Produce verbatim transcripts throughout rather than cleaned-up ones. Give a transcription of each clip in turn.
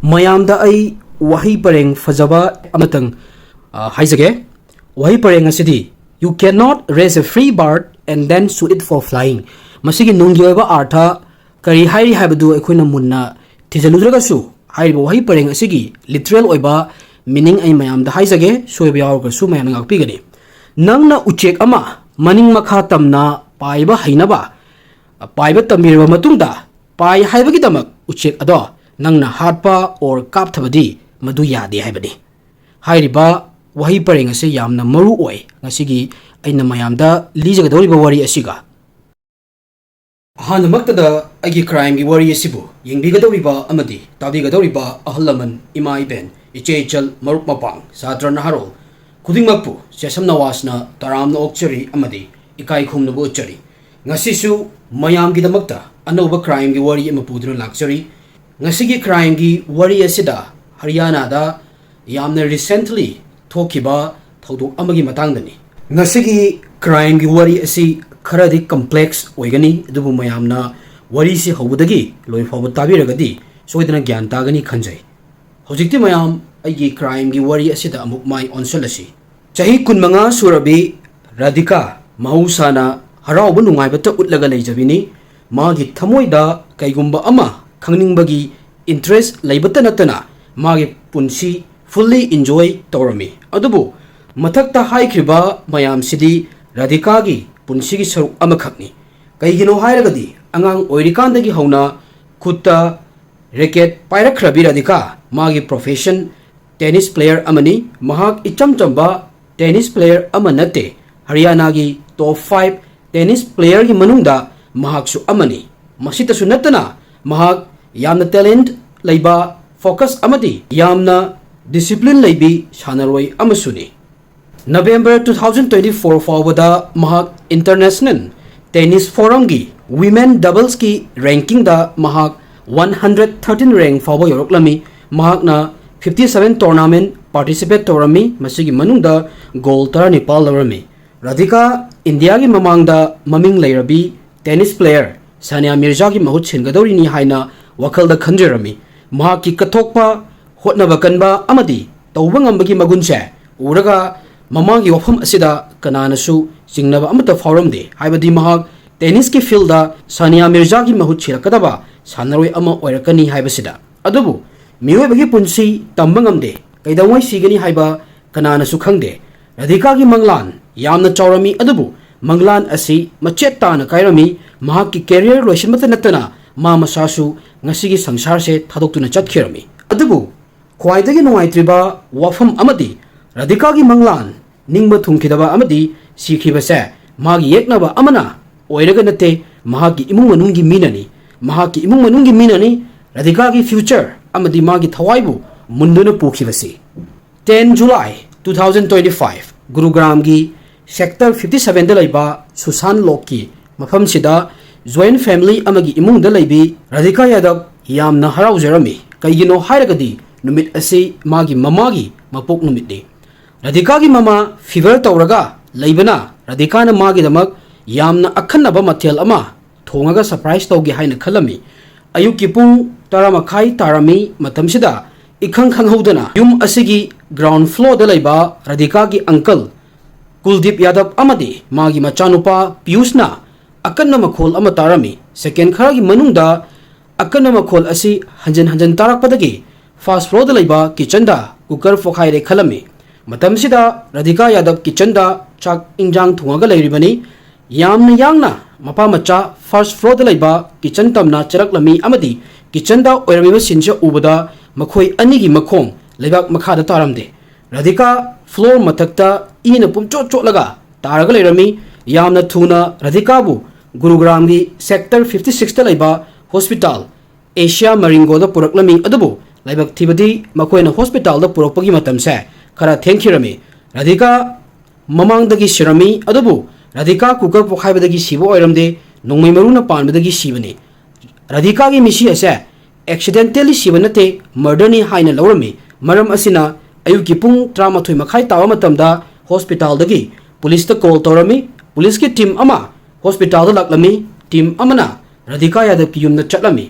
ꯃꯌꯥꯝꯗ ꯑꯩ ꯋꯥꯍꯩ ꯄꯔꯦꯡ ꯐꯖꯕ ꯑꯃꯇꯪ, ꯑ, ꯍꯥꯏꯖꯒꯦ꯫ ꯋꯥꯍꯩ ꯄꯔꯦꯡ ꯑꯁꯤꯗꯤ, "You cannot raise a free bird and then shoot it for flying." ꯃꯁꯤꯒꯤ ꯅꯨꯡꯒꯤ ꯑꯣꯏꯕ ꯑꯥꯔꯊ ꯀꯔꯤ ꯍꯥꯏꯔꯤ ꯍꯥꯏꯕꯗꯨ ꯑꯩꯈꯣꯏꯅ ꯃꯨꯟꯅ ꯊꯤꯖꯤꯜꯂꯨꯗ꯭ꯔꯒꯁꯨ, ꯍꯥꯏꯔꯤꯕ ꯋꯥꯍꯩ ꯄꯔꯦꯡ ꯑꯁꯤꯒꯤ literal ꯑꯣꯏꯕ meaning ꯑꯩ ꯃꯌꯥꯝꯗ ꯍꯥꯏꯖꯒꯦ, ꯁꯣꯏꯕ ꯌꯥꯎꯔꯒꯁꯨ ꯃꯌꯥꯝꯅ ꯉꯥꯛꯄꯤꯒꯅꯤ꯫ ꯅꯪꯅ ꯎꯆꯦꯛ ꯑꯃ ꯃꯅꯤꯡ ꯃꯈꯥ ꯇꯝꯅ ꯄꯥꯏꯕ ꯍꯩꯅꯕ, ꯄꯥꯏꯕ ꯇꯝꯕꯤꯔꯕ ꯃꯇꯨꯡꯗ, ꯄꯥꯏ ꯍꯥꯏꯕꯒꯤꯗꯃꯛ ꯎꯆꯦꯛ ꯑꯗꯣ ꯅꯪꯅ ꯍꯥꯠꯄ or ꯀꯥꯞꯊꯕꯗꯤ ꯃꯗꯨ ꯌꯥꯗꯦ ꯍꯥꯏꯕꯅꯤ꯫ ꯍꯥꯏꯔꯤꯕ ꯋꯥꯍꯩ ꯄꯔꯦꯡ ꯑꯁꯤ ꯌꯥꯝꯅ ꯃꯔꯨ ꯑꯣꯏ ꯉꯁꯤꯒꯤ ꯑꯩꯅ ꯃꯌꯥꯝꯗ ꯂꯤꯖꯒꯗꯧꯔꯤꯕ ꯋꯥꯔꯤ ꯑꯁꯤꯒ꯫ ꯑꯍꯥꯟꯕꯃꯛꯇꯗ ꯑꯩꯒꯤ crimeꯒꯤ ꯋꯥꯔꯤ ꯑꯁꯤꯕꯨ ꯌꯦꯡꯕꯤꯒꯗꯧꯔꯤꯕ ꯑꯃꯗꯤ ꯇꯥꯕꯤꯒꯗꯧꯔꯤꯕ ꯑꯍꯜ ꯂꯃꯟ, ꯏꯃꯥ ꯏꯕꯦꯟ, ꯏꯆꯦ ꯏꯆꯜ, ꯃꯔꯨꯞ ꯃꯄꯥꯡ, ꯁꯥꯇ꯭ꯔ ꯅꯍꯥꯔꯣꯜ ꯈꯨꯗꯤꯡꯃꯛꯄꯨ ꯆꯦꯁꯝ ꯅꯋꯥꯖꯅ ꯇꯔꯥꯝꯅ ꯑꯣꯛꯆꯔꯤ ꯑꯃꯗꯤ ꯏꯀꯥꯏ ꯈꯨꯝꯅꯕ ꯎꯠꯆꯔꯤ꯫ ꯉꯁꯤꯁꯨ ꯃꯌꯥꯝꯒꯤꯗꯃꯛꯇ ꯑꯅꯧꯕ crimeꯒꯤ ꯋꯥꯔꯤ ꯑꯃ ꯄꯨꯗꯨꯅ ꯂꯥꯛꯆꯔꯤ꯫ ꯉꯁꯤꯒꯤ crimeꯒꯤ ꯋꯥꯔꯤ ꯑꯁꯤꯗ ꯍꯔꯤꯌꯥꯅꯥꯗ ꯌꯥꯝꯅ recently ꯊꯣꯛꯈꯤꯕ ꯊꯧꯗꯣꯛ ꯑꯃꯒꯤ ꯃꯇꯥꯡꯗꯅꯤ꯫ ꯉꯁꯤꯒꯤ crimeꯒꯤ ꯋꯥꯔꯤ ꯑꯁꯤ ꯈꯔꯗꯤ complex ꯑꯣꯏꯒꯅꯤ, ꯑꯗꯨꯕꯨ ꯃꯌꯥꯝꯅ ꯋꯥꯔꯤꯁꯤ ꯍꯧꯕꯗꯒꯤ ꯂꯣꯏ ꯐꯥꯎꯕ ꯇꯥꯕꯤꯔꯒꯗꯤ ꯁꯣꯏꯗꯅ ꯒ꯭ꯌꯥꯟ ꯇꯥꯒꯅꯤ ꯈꯟꯖꯩ꯫ ꯍꯧꯖꯤꯛꯇꯤ ꯃꯌꯥꯝ ꯑꯩꯒꯤ crimeꯒꯤ ꯋꯥꯔꯤ ꯑꯁꯤꯗ ꯑꯃꯨꯛ ꯃꯥꯏ ꯑꯣꯟꯁꯤꯜꯂꯁꯤ꯫ ꯆꯍꯤ ꯀꯨꯟꯃꯉꯥ ꯁꯨꯔꯕꯤ ꯔꯥꯙꯤꯀꯥ ꯃꯍꯧꯁꯥꯅ ꯍꯔꯥꯎꯕ ꯅꯨꯡꯉꯥꯏꯕꯇ ꯎꯠꯂꯒ ꯂꯩꯖꯕꯤꯅꯤ꯫ ꯃꯥꯒꯤ ꯊꯃꯣꯏꯗ ꯀꯩꯒꯨꯝꯕ ꯑꯃ ꯈꯪꯅꯤꯡꯕꯒꯤ interest ꯂꯩꯕꯇ ꯅꯠꯇꯅ ꯃꯥꯒꯤ ꯄꯨꯟꯁꯤ fully enjoy ꯇꯧꯔꯝꯃꯤ꯫ ꯑꯗꯨꯕꯨ ꯃꯊꯛꯇ ꯍꯥꯏꯈ꯭ꯔꯤꯕ ꯃꯌꯥꯝꯁꯤꯗꯤ ꯔꯥꯙꯤꯀꯥꯒꯤ ꯄꯨꯟꯁꯤꯒꯤ ꯁꯔꯨꯛ ꯑꯃꯈꯛꯅꯤ꯫ ꯀꯩꯒꯤꯅꯣ ꯍꯥꯏꯔꯒꯗꯤ ꯑꯉꯥꯡ ꯑꯣꯏꯔꯤꯀꯥꯟꯗꯒꯤ ꯍꯧꯅ ꯈꯨꯠꯇ racket ꯄꯥꯏꯔꯛꯈ꯭ꯔꯕꯤ ꯔꯥꯙꯤꯀꯥ ꯃꯥꯒꯤ profession tennis player ꯑꯃꯅꯤ꯫ ꯃꯍꯥꯛ ꯏꯆꯝ ꯆꯝꯕ tennis player ꯑꯃ ꯅꯠꯇꯦ, ꯍꯔꯤꯌꯥꯅꯥꯒꯤ top five tennis playerꯒꯤ ꯃꯅꯨꯡꯗ ꯃꯍꯥꯛꯁꯨ ꯑꯃꯅꯤ꯫ ꯃꯁꯤꯇꯁꯨ ꯅꯠꯇꯅ ꯃꯍꯥꯛ ꯌꯥꯝꯅ talent ꯂꯩꯕ, focus ꯑꯃꯗꯤ ꯌꯥꯝꯅ discipline ꯂꯩꯕꯤ ꯁꯥꯟꯅꯔꯣꯏ ꯑꯃꯁꯨꯅꯤ꯫ November two thousand twenty four ꯐꯥꯎꯕꯗ ꯃꯍꯥꯛ International Tennis Forumꯒꯤ women doublesꯀꯤ rankingꯗ ꯃꯍꯥꯛ one hundred thirteen rank ꯐꯥꯎꯕ ꯌꯧꯔꯛꯂꯝꯃꯤ꯫ ꯃꯍꯥꯛꯅ fifty seven tournament participate ꯇꯧꯔꯝꯃꯤ, ꯃꯁꯤꯒꯤ ꯃꯅꯨꯡꯗ gold ꯇꯔꯥꯅꯤꯄꯥꯜ ꯂꯧꯔꯝꯃꯤ꯫ ꯔꯥꯙꯤꯀꯥ ꯏꯟꯗꯤꯌꯥꯒꯤ ꯃꯃꯥꯡꯗ ꯃꯃꯤꯡ ꯂꯩꯔꯕꯤ tennis player ꯁꯥꯅꯤꯌꯥ ꯃꯤꯔꯖꯥꯒꯤ ꯃꯍꯨꯠ ꯁꯤꯟꯒꯗꯧꯔꯤꯅꯤ ꯍꯥꯏꯅ ꯋꯥꯈꯜꯗ ꯈꯟꯖꯔꯝꯃꯤ꯫ ꯃꯍꯥꯛꯀꯤ ꯀꯠꯊꯣꯛꯄ, ꯍꯣꯠꯅꯕ ꯀꯟꯕ ꯑꯃꯗꯤ ꯇꯧꯕ ꯉꯝꯕꯒꯤ ꯃꯒꯨꯟꯁꯦ ꯎꯔꯒ ꯃꯃꯥꯒꯤ ꯋꯥꯐꯝ ꯑꯁꯤꯗ ꯀꯅꯥꯅꯁꯨ ꯆꯤꯡꯅꯕ ꯑꯃꯠꯇ ꯐꯥꯎꯔꯝꯗꯦ꯫ ꯍꯥꯏꯕꯗꯤ ꯃꯍꯥꯛ ꯇꯦꯅꯤꯁꯀꯤ ꯐꯤꯜꯗ ꯁꯥꯅꯤꯌꯥ ꯃꯤꯔꯖꯥꯒꯤ ꯃꯍꯨꯠ ꯁꯤꯔꯛꯀꯗꯕ ꯁꯥꯟꯅꯔꯣꯏ ꯑꯃ ꯑꯣꯏꯔꯛꯀꯅꯤ ꯍꯥꯏꯕꯁꯤꯗ꯫ ꯑꯗꯨꯕꯨ ꯃꯤꯑꯣꯏꯕꯒꯤ ꯄꯨꯟꯁꯤ ꯇꯝꯕ ꯉꯝꯗꯦ, ꯀꯩꯗꯧꯉꯩ ꯁꯤꯒꯅꯤ ꯍꯥꯏꯕ ꯀꯅꯥꯅꯁꯨ ꯈꯪꯗꯦ꯫ ꯔꯥꯙꯤꯀꯥꯒꯤ ꯃꯪꯂꯥꯟ ꯌꯥꯝꯅ ꯆꯥꯎꯔꯝꯃꯤ, ꯑꯗꯨꯕꯨ ꯃꯪꯂꯥꯟ ꯑꯁꯤ ꯃꯆꯦꯠ ꯇꯥꯅ ꯀꯥꯏꯔꯝꯃꯤ꯫ ꯃꯍꯥꯛꯀꯤ ꯀꯦꯔꯤꯌꯔ ꯂꯣꯏꯁꯤꯟꯕꯇ ꯅꯠꯇꯅ ꯃꯥ ꯃꯁꯥꯁꯨ ꯉꯁꯤꯒꯤ ꯁꯪꯁꯥꯔꯁꯦ ꯊꯥꯗꯣꯛꯇꯨꯅ ꯆꯠꯈꯤꯔꯝꯃꯤ꯫ ꯑꯗꯨꯕꯨ ꯈ꯭ꯋꯥꯏꯗꯒꯤ ꯅꯨꯡꯉꯥꯏꯇ꯭ꯔꯤꯕ ꯋꯥꯐꯝ ꯑꯃꯗꯤ ꯔꯥꯙꯤꯀꯥꯒꯤ ꯃꯪꯂꯥꯟ ꯅꯤꯡꯕ ꯊꯨꯡꯈꯤꯗꯕ ꯑꯃꯗꯤ ꯁꯤꯈꯤꯕꯁꯦ ꯃꯥꯒꯤ ꯌꯦꯛꯅꯕ ꯑꯃꯅ ꯑꯣꯏꯔꯒ ꯅꯠꯇꯦ, ꯃꯍꯥꯛꯀꯤ ꯏꯃꯨꯡ ꯃꯅꯨꯡꯒꯤ ꯃꯤꯅꯅꯤ꯫ ꯃꯍꯥꯛꯀꯤ ꯏꯃꯨꯡ ꯃꯅꯨꯡꯒꯤ ꯃꯤꯅꯅꯤ ꯔꯥꯙꯤꯀꯥꯒꯤ ꯐ꯭ꯌꯨꯆꯔ ꯑꯃꯗꯤ ꯃꯥꯒꯤ ꯊꯋꯥꯏꯕꯨ ꯃꯨꯟꯗꯨꯅ ꯄꯨꯈꯤꯕꯁꯤ꯫ Ten July two thousand twenty five, ꯒꯨꯔꯨꯒ꯭ꯔꯥꯝꯒꯤ ꯁꯦꯛꯇꯔ fifty sevenꯗ ꯂꯩꯕ ꯁꯨꯁꯥꯟ ꯂꯣꯛꯀꯤ ꯃꯐꯝꯁꯤꯗ ꯖꯣꯏꯟ ꯐꯦꯃꯤꯂꯤ ꯑꯃꯒꯤ ꯏꯃꯨꯡꯗ ꯂꯩꯕꯤ ꯔꯥꯙꯤꯀꯥ ꯌꯥꯗꯕ ꯌꯥꯝꯅ ꯍꯔꯥꯎꯖꯔꯝꯃꯤ꯫ ꯀꯩꯒꯤꯅꯣ ꯍꯥꯏꯔꯒꯗꯤ ꯅꯨꯃꯤꯠ ꯑꯁꯤ ꯃꯥꯒꯤ ꯃꯃꯥꯒꯤ ꯃꯄꯣꯛ ꯅꯨꯃꯤꯠꯅꯤ꯫ ꯔꯥꯙꯤꯀꯥꯒꯤ ꯃꯃꯥ ꯐꯤꯚꯔ ꯇꯧꯔꯒ ꯂꯩꯕꯅ ꯔꯥꯙꯤꯀꯥꯅ ꯃꯥꯒꯤꯗꯃꯛ ꯌꯥꯝꯅ ꯑꯈꯟꯅꯕ ꯃꯊꯦꯜ ꯑꯃ ꯊꯣꯡꯉꯒ ꯁꯔꯄ꯭ꯔꯥꯏꯖ ꯇꯧꯒꯦ ꯍꯥꯏꯅ ꯈꯜꯂꯝꯃꯤ꯫ ꯑꯌꯨꯛꯀꯤ ꯄꯨꯡ ꯇꯔꯥ ꯃꯈꯥꯏ ꯇꯥꯔꯝꯃꯤ꯫ ꯃꯇꯝꯁꯤꯗ ꯏꯈꯪ ꯈꯪꯍꯧꯗꯅ ꯌꯨꯝ ꯑꯁꯤꯒꯤ ꯒ꯭ꯔꯥꯎꯟ ꯐ꯭ꯂꯣꯔꯗ ꯂꯩꯕ ꯔꯥꯙꯤꯀꯥꯒꯤ ꯑꯪꯀꯜ ꯀꯨꯜꯗꯤꯞ ꯌꯥꯗꯕ ꯑꯃꯗꯤ ꯃꯥꯒꯤ ꯃꯆꯥꯅꯨꯄꯥ ꯄꯤꯌꯨꯁꯅ ꯑꯀꯟꯕ ꯃꯈꯣꯜ ꯑꯃ ꯇꯥꯔꯝꯃꯤ꯫ ꯁꯦꯀꯦꯟ ꯈꯔꯒꯤ ꯃꯅꯨꯡꯗ ꯑꯀꯟꯕ ꯃꯈꯣꯜ ꯑꯁꯤ ꯍꯟꯖꯤꯟ ꯍꯟꯖꯤꯟ ꯇꯥꯔꯛꯄꯗꯒꯤ ꯐꯥꯔꯁ ꯐ꯭ꯂꯣꯔꯗ ꯂꯩꯕ ꯀꯤꯆꯟꯗ ꯀꯨꯀꯔ ꯄꯣꯈꯥꯏꯔꯦ ꯈꯜꯂꯝꯃꯤ꯫ ꯃꯇꯝꯁꯤꯗ ꯔꯥꯙꯤꯀꯥ ꯌꯥꯗꯕ ꯀꯤꯆꯟꯗ ꯆꯥꯛ ꯏꯟꯖꯥꯡ ꯊꯣꯡꯉꯒ ꯂꯩꯔꯤꯕꯅꯤ꯫ ꯌꯥꯝꯅ ꯌꯥꯡꯅ ꯃꯄꯥ ꯃꯆꯥ ꯐꯥꯔꯁ ꯐ꯭ꯂꯣꯔꯗ ꯂꯩꯕ ꯀꯤꯆꯟ ꯇꯝꯅ ꯆꯦꯜꯂꯛꯂꯝꯃꯤ ꯑꯃꯗꯤ ꯀꯤꯆꯟꯗ ꯑꯣꯏꯔꯝꯃꯤꯕ ꯁꯤꯟꯁꯦ ꯎꯕꯗ ꯃꯈꯣꯏ ꯑꯅꯤꯒꯤ ꯃꯈꯣꯡ ꯂꯩꯕꯥꯛ ꯃꯈꯥꯗ ꯇꯥꯔꯝꯗꯦ꯫ ꯔꯥꯙꯤꯀꯥ ꯐ꯭ꯂꯣꯔ ꯃꯊꯛꯇ ꯏꯅ ꯄꯨꯝꯆꯣꯠ ꯆꯣꯠꯂꯒ ꯇꯥꯔꯒ ꯂꯩꯔꯝꯃꯤ꯫ ꯌꯥꯝꯅ ꯊꯨꯅ ꯔꯥꯙꯤꯀꯥꯕꯨ ꯒꯨꯔꯨꯒ꯭ꯔꯥꯝꯒꯤ ꯁꯦꯛꯇꯔ fifty sixꯇ ꯂꯩꯕ ꯍꯣꯁꯄꯤꯇꯥꯜ ꯑꯦꯁꯤꯌꯥ ꯃꯔꯤꯡꯒꯣꯗ ꯄꯨꯔꯛꯂꯝꯃꯤ, ꯑꯗꯨꯕꯨ ꯂꯥꯏꯕꯛ ꯊꯤꯕꯗꯤ ꯃꯈꯣꯏꯅ ꯍꯣꯁꯄꯤꯇꯥꯜꯗ ꯄꯨꯔꯛꯄꯒꯤ ꯃꯇꯝꯁꯦ ꯈꯔ ꯊꯦꯡꯈꯤꯔꯝꯃꯤ꯫ ꯔꯥꯙꯤꯀꯥ ꯃꯃꯥꯡꯗꯒꯤ ꯁꯤꯔꯝꯃꯤ, ꯑꯗꯨꯕꯨ ꯔꯥꯙꯤꯀꯥ ꯀꯨꯀꯔ ꯄꯣꯈꯥꯏꯕꯗꯒꯤ ꯁꯤꯕ ꯑꯣꯏꯔꯝꯗꯦ, ꯅꯣꯡꯃꯩ ꯃꯔꯨꯅ ꯄꯥꯟꯕꯗꯒꯤ ꯁꯤꯕꯅꯤ꯫ ꯔꯥꯙꯤꯀꯥꯒꯤ ꯃꯤꯁꯤ ꯑꯁꯦ ꯑꯦꯛꯁꯤꯗꯦꯟꯇꯦꯜꯂꯤ ꯁꯤꯕ ꯅꯠꯇꯦ, ꯃꯔꯗꯔꯅꯤ ꯍꯥꯏꯅ ꯂꯧꯔꯝꯃꯤ꯫ ꯃꯔꯝ ꯑꯁꯤꯅ ꯑꯌꯨꯛꯀꯤ ꯄꯨꯡ ꯇꯔꯥꯃꯥꯊꯣꯏ ꯃꯈꯥꯏ ꯇꯥꯕ ꯃꯇꯝꯗ ꯍꯣꯁꯄꯤꯇꯥꯜꯗꯒꯤ ꯄꯨꯂꯤꯁꯇ ꯀꯣꯜ ꯇꯧꯔꯝꯃꯤ꯫ ꯄꯨꯂꯤꯁꯀꯤ ꯇꯤꯝ ꯑꯃ ꯍꯣꯁꯄꯤꯇꯥꯜꯗ ꯂꯥꯛꯂꯝꯃꯤ꯫ ꯇꯤꯝ ꯑꯃꯅ ꯔꯥꯙꯤꯀꯥ ꯌꯥꯗꯕꯀꯤ ꯌꯨꯝꯗ ꯆꯠꯂꯝꯃꯤ꯫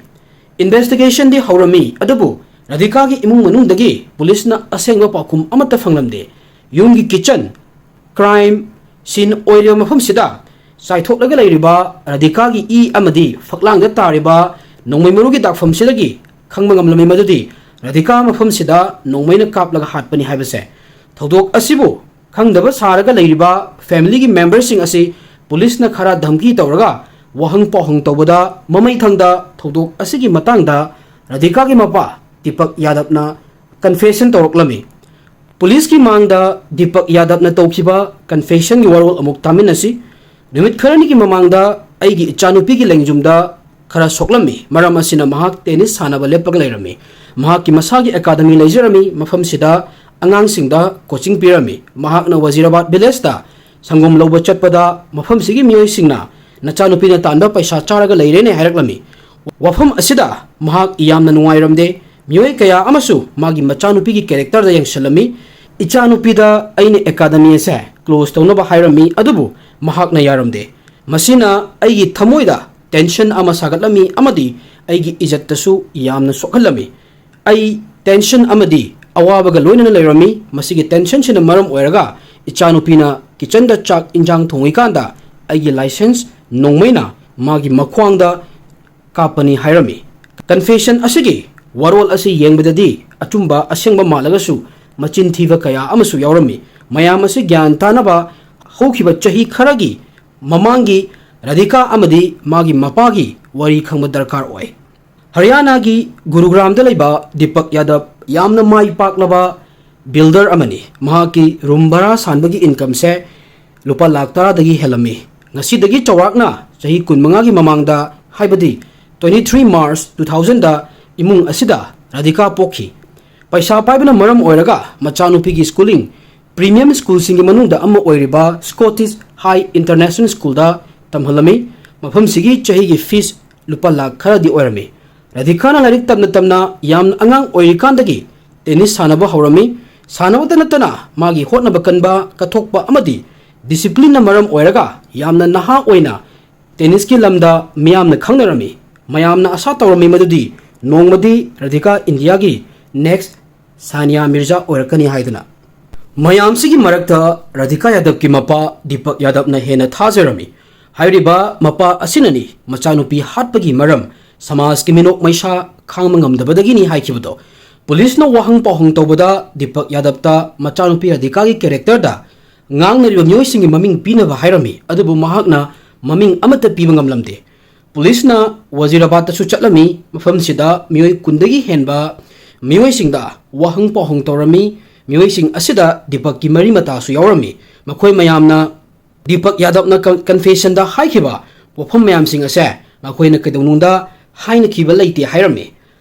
Investigationꯗꯤ ꯍꯧꯔꯝꯃꯤ, ꯑꯗꯨꯕꯨ ꯔꯥꯙꯤꯀꯥꯒꯤ ꯏꯃꯨꯡ ꯃꯅꯨꯡꯗꯒꯤ ꯄꯨꯂꯤꯁꯅ ꯑꯁꯦꯡꯕ ꯄꯥꯎꯈꯨꯝ ꯑꯃꯠꯇ ꯐꯪꯂꯝꯗꯦ꯫ ꯌꯨꯝꯒꯤ kitchen, crime scene ꯑꯣꯏꯔꯤꯕ ꯃꯐꯝꯁꯤꯗ ꯆꯥꯏꯊꯣꯛꯂꯒ ꯂꯩꯔꯤꯕ ꯔꯥꯙꯤꯀꯥꯒꯤ ꯏ ꯑꯃꯗꯤ ꯐꯛꯂꯥꯡꯗ ꯇꯥꯔꯤꯕ ꯅꯣꯡꯃꯩ ꯃꯔꯨꯒꯤ ꯗꯥꯛꯐꯝꯁꯤꯗꯒꯤ ꯈꯪꯕ ꯉꯝꯂꯝꯃꯤ ꯃꯗꯨꯗꯤ ꯔꯥꯙꯤꯀꯥ ꯃꯐꯝꯁꯤꯗ ꯅꯣꯡꯃꯩꯅ ꯀꯥꯞꯂꯒ ꯍꯥꯠꯄꯅꯤ ꯍꯥꯏꯕꯁꯦ꯫ ꯊꯧꯗꯣꯛ ꯑꯁꯤꯕꯨ ꯈꯪꯗꯕ ꯁꯥꯔꯒ ꯂꯩꯔꯤꯕ familyꯒꯤ memberꯁꯤꯡ ꯑꯁꯤ ꯄꯨꯂꯤꯁꯅ ꯈꯔ ꯙꯝꯀꯤ ꯇꯧꯔꯒ ꯋꯥꯍꯪ ꯄꯥꯎꯍꯪ ꯇꯧꯕꯗ ꯃꯃꯩꯊꯪꯗ ꯊꯧꯗꯣꯛ ꯑꯁꯤꯒꯤ ꯃꯇꯥꯡꯗ ꯔꯥꯙꯤꯀꯥꯒꯤ ꯃꯄꯥ ꯗꯤꯄꯛ ꯌꯥꯗꯕꯅ confession ꯇꯧꯔꯛꯂꯝꯃꯤ꯫ ꯄꯨꯂꯤꯁꯀꯤ ꯃꯥꯡꯗ ꯗꯤꯄꯛ ꯌꯥꯗꯕꯅ ꯇꯧꯈꯤꯕ confessionꯒꯤ ꯋꯥꯔꯣꯜ ꯑꯃꯨꯛ ꯇꯥꯃꯤꯟꯅꯁꯤ꯫ ꯅꯨꯃꯤꯠ ꯈꯔꯅꯤꯒꯤ ꯃꯃꯥꯡꯗ ꯑꯩꯒꯤ ꯏꯆꯥꯅꯨꯄꯤꯒꯤ ꯂꯦꯡꯖꯨꯝꯗ ꯈꯔ ꯁꯣꯛꯂꯝꯃꯤ꯫ ꯃꯔꯝ ꯑꯁꯤꯅ ꯃꯍꯥꯛ tennis ꯁꯥꯟꯅꯕ ꯂꯦꯞꯄꯒ ꯂꯩꯔꯝꯃꯤ꯫ ꯃꯍꯥꯛꯀꯤ ꯃꯁꯥꯒꯤ academy ꯂꯩꯖꯔꯝꯃꯤ꯫ ꯃꯐꯝꯁꯤꯗ ꯑꯉꯥꯡꯁꯤꯡꯗ coaching ꯄꯤꯔꯝꯃꯤ꯫ ꯃꯍꯥꯛꯅ ꯋꯖꯤꯔꯥꯕꯥꯗ villageꯇ ꯁꯪꯒꯣꯝ ꯂꯧꯕ ꯆꯠꯄꯗ ꯃꯐꯝꯁꯤꯒꯤ ꯃꯤꯑꯣꯏꯁꯤꯡꯅ "ꯅꯆꯥꯅꯨꯄꯤꯅ ꯇꯥꯟꯕ ꯄꯩꯁꯥ ꯆꯥꯔꯒ ꯂꯩꯔꯦꯅꯦ" ꯍꯥꯏꯔꯛꯂꯝꯃꯤ꯫ ꯋꯥꯐꯝ ꯑꯁꯤꯗ ꯃꯍꯥꯛ ꯌꯥꯝꯅ ꯅꯨꯡꯉꯥꯏꯔꯝꯗꯦ꯫ ꯃꯤꯑꯣꯏ ꯀꯌꯥ ꯑꯃꯁꯨ ꯃꯥꯒꯤ ꯃꯆꯥꯅꯨꯄꯤꯒꯤ characterꯗ ꯌꯦꯡꯁꯤꯜꯂꯝꯃꯤ꯫ ꯏꯆꯥꯅꯨꯄꯤꯗ ꯑꯩꯅ academy ꯑꯁꯦ close ꯇꯧꯅꯕ ꯍꯥꯏꯔꯝꯃꯤ, ꯑꯗꯨꯕꯨ ꯃꯍꯥꯛꯅ ꯌꯥꯔꯝꯗꯦ꯫ ꯃꯁꯤꯅ ꯑꯩꯒꯤ ꯊꯃꯣꯏꯗ tension ꯑꯃ ꯁꯥꯒꯠꯂꯝꯃꯤ ꯑꯃꯗꯤ ꯑꯩꯒꯤ ꯏꯖꯠꯇꯁꯨ ꯌꯥꯝꯅ ꯁꯣꯛꯍꯜꯂꯝꯃꯤ꯫ ꯑꯩ tension ꯑꯃꯗꯤ ꯑꯋꯥꯕꯒ ꯂꯣꯏꯅꯅ ꯂꯩꯔꯝꯃꯤ꯫ ꯃꯁꯤꯒꯤ tensionꯁꯤꯅ ꯃꯔꯝ ꯑꯣꯏꯔꯒ ꯏꯆꯥꯅꯨꯄꯤꯅ kitchenꯗ ꯆꯥꯛ ꯏꯟꯖꯥꯡ ꯊꯣꯡꯉꯤꯀꯥꯟꯗ ꯑꯩꯒꯤ licence ꯅꯣꯡꯃꯩꯅ ꯃꯥꯒꯤ ꯃꯈ꯭ꯋꯥꯡꯗ ꯀꯥꯞꯄꯅꯤ ꯍꯥꯏꯔꯝꯃꯤ꯫ Confession ꯑꯁꯤꯒꯤ ꯋꯥꯔꯣꯜ ꯑꯁꯤ ꯌꯦꯡꯕꯗꯗꯤ ꯑꯆꯨꯝꯕ ꯑꯁꯦꯡꯕ ꯃꯥꯜꯂꯒꯁꯨ ꯃꯆꯤꯟ ꯊꯤꯕ ꯀꯌꯥ ꯑꯃꯁꯨ ꯌꯥꯎꯔꯝꯃꯤ꯫ ꯃꯌꯥꯝ ꯑꯁꯤ ꯒ꯭ꯌꯥꯟ ꯇꯥꯅꯕ ꯍꯧꯈꯤꯕ ꯆꯍꯤ ꯈꯔꯒꯤ ꯃꯃꯥꯡꯒꯤ ꯔꯥꯙꯤꯀꯥ ꯑꯃꯗꯤ ꯃꯥꯒꯤ ꯃꯄꯥꯒꯤ ꯋꯥꯔꯤ ꯈꯪꯕ ꯗꯔꯀꯥꯔ ꯑꯣꯏ꯫ ꯍꯔꯤꯌꯥꯅꯥꯒꯤ ꯒꯨꯔꯨꯒ꯭ꯔꯥꯝꯗ ꯂꯩꯕ ꯗꯤꯄꯛ ꯌꯥꯗꯕ ꯌꯥꯝꯅ ꯃꯥꯏ ꯄꯥꯛꯂꯕ builder ꯑꯃꯅꯤ꯫ ꯃꯍꯥꯛꯀꯤ room ꯚꯔꯥ ꯁꯥꯟꯕꯒꯤ incomeꯁꯦ ꯂꯨꯄꯥ ꯂꯥꯈ ꯇꯔꯥꯗꯒꯤ ꯍꯦꯜꯂꯝꯃꯤ꯫ ꯉꯁꯤꯗꯒꯤ ꯆꯥꯎꯔꯥꯛꯅ ꯆꯍꯤ ꯀꯨꯟꯃꯉꯥꯒꯤ ꯃꯃꯥꯡꯗ, ꯍꯥꯏꯕꯗꯤ twenty three March two thousandꯗ ꯏꯃꯨꯡ ꯑꯁꯤꯗ ꯔꯥꯙꯤꯀꯥ ꯄꯣꯛꯈꯤ꯫ ꯄꯩꯁꯥ ꯄꯥꯏꯕꯅ ꯃꯔꯝ ꯑꯣꯏꯔꯒ ꯃꯆꯥꯅꯨꯄꯤꯒꯤ schooling premium schoolꯁꯤꯡꯒꯤ ꯃꯅꯨꯡꯗ ꯑꯃ ꯑꯣꯏꯔꯤꯕ Scottish High International Schoolꯗ ꯇꯝꯍꯜꯂꯝꯃꯤ꯫ ꯃꯐꯝꯁꯤꯒꯤ ꯆꯍꯤꯒꯤ fees ꯂꯨꯄꯥ ꯂꯥꯈ ꯈꯔꯗꯤ ꯑꯣꯏꯔꯝꯃꯤ꯫ ꯔꯥꯙꯤꯀꯥꯅ ꯂꯥꯏꯔꯤꯛ ꯇꯝꯅ ꯇꯝꯅ ꯌꯥꯝꯅ ꯑꯉꯥꯡ ꯑꯣꯏꯔꯤꯀꯥꯟꯗꯒꯤ tennis ꯁꯥꯟꯅꯕ ꯍꯧꯔꯝꯃꯤ꯫ ꯁꯥꯟꯅꯕꯇ ꯅꯠꯇꯅ ꯃꯥꯒꯤ ꯍꯣꯠꯅꯕ ꯀꯟꯕ, ꯀꯠꯊꯣꯛꯄ ꯑꯃꯗꯤ disciplineꯅ ꯃꯔꯝ ꯑꯣꯏꯔꯒ ꯌꯥꯝꯅ ꯅꯍꯥ ꯑꯣꯏꯅ tennisꯀꯤ ꯂꯝꯗ ꯃꯤꯌꯥꯝꯅ ꯈꯪꯅꯔꯝꯃꯤ꯫ ꯃꯌꯥꯝꯅ ꯑꯁꯥ ꯇꯧꯔꯝꯃꯤ ꯃꯗꯨꯗꯤ ꯅꯣꯡꯃꯗꯤ ꯔꯥꯙꯤꯀꯥ ꯏꯟꯗꯤꯌꯥꯒꯤ next ꯁꯥꯅꯤꯌꯥ ꯃꯤꯔꯖꯥ ꯑꯣꯏꯔꯛꯀꯅꯤ ꯍꯥꯏꯗꯨꯅ꯫ ꯃꯌꯥꯝꯁꯤꯒꯤ ꯃꯔꯛꯇ ꯔꯥꯙꯤꯀꯥ ꯌꯥꯗꯕꯀꯤ ꯃꯄꯥ ꯗꯤꯄꯛ ꯌꯥꯗꯕꯅ ꯍꯦꯟꯅ ꯊꯥꯖꯔꯝꯃꯤ꯫ ꯍꯥꯏꯔꯤꯕ ꯃꯄꯥ ꯑꯁꯤꯅꯅꯤ ꯃꯆꯥꯅꯨꯄꯤ ꯍꯥꯠꯄꯒꯤ ꯃꯔꯝ ꯁꯃꯥꯖꯀꯤ ꯃꯤꯅꯣꯛ ꯃꯩꯁꯥ ꯈꯥꯡꯕ ꯉꯝꯗꯕꯗꯒꯤꯅꯤ ꯍꯥꯏꯈꯤꯕꯗꯣ꯫ ꯄꯨꯂꯤꯁꯅ ꯋꯥꯍꯪ ꯄꯥꯎꯍꯪ ꯇꯧꯕꯗ ꯗꯤꯄꯛ ꯌꯥꯗꯕꯇ ꯃꯆꯥꯅꯨꯄꯤ ꯔꯥꯙꯤꯀꯥꯒꯤ characterꯗ ꯉꯥꯡꯅꯔꯤꯕ ꯃꯤꯑꯣꯏꯁꯤꯡꯒꯤ ꯃꯃꯤꯡ ꯄꯤꯅꯕ ꯍꯥꯏꯔꯝꯃꯤ, ꯑꯗꯨꯕꯨ ꯃꯍꯥꯛꯅ ꯃꯃꯤꯡ ꯑꯃꯠꯇ ꯄꯤꯕ ꯉꯝꯂꯝꯗꯦ꯫ ꯄꯨꯂꯤꯁꯅ ꯋꯥꯖꯤꯔꯥꯕꯥꯗꯇꯁꯨ ꯆꯠꯂꯝꯃꯤ꯫ ꯃꯐꯝꯁꯤꯗ ꯃꯤꯑꯣꯏ ꯀꯨꯟꯗꯒꯤ ꯍꯦꯟꯕ ꯃꯤꯑꯣꯏꯁꯤꯡꯗ ꯋꯥꯍꯪ ꯄꯥꯎꯍꯪ ꯇꯧꯔꯝꯃꯤ꯫ ꯃꯤꯑꯣꯏꯁꯤꯡ ꯑꯁꯤꯗ ꯗꯤꯄꯛꯀꯤ ꯃꯔꯤ ꯃꯇꯥꯁꯨ ꯌꯥꯎꯔꯝꯃꯤ꯫ ꯃꯈꯣꯏ ꯃꯌꯥꯝꯅ ꯗꯤꯄꯛ ꯌꯥꯗꯕꯅ ꯀꯟ-, confessionꯗ ꯍꯥꯏꯈꯤꯕ ꯋꯥꯐꯝ ꯃꯌꯥꯝꯁꯤꯡ ꯑꯁꯦ ꯃꯈꯣꯏꯅ ꯀꯩꯗꯧꯅꯨꯡꯗ ꯍꯥꯏꯅꯈꯤꯕ ꯂꯩꯇꯦ ꯍꯥꯏꯔꯝꯃꯤ꯫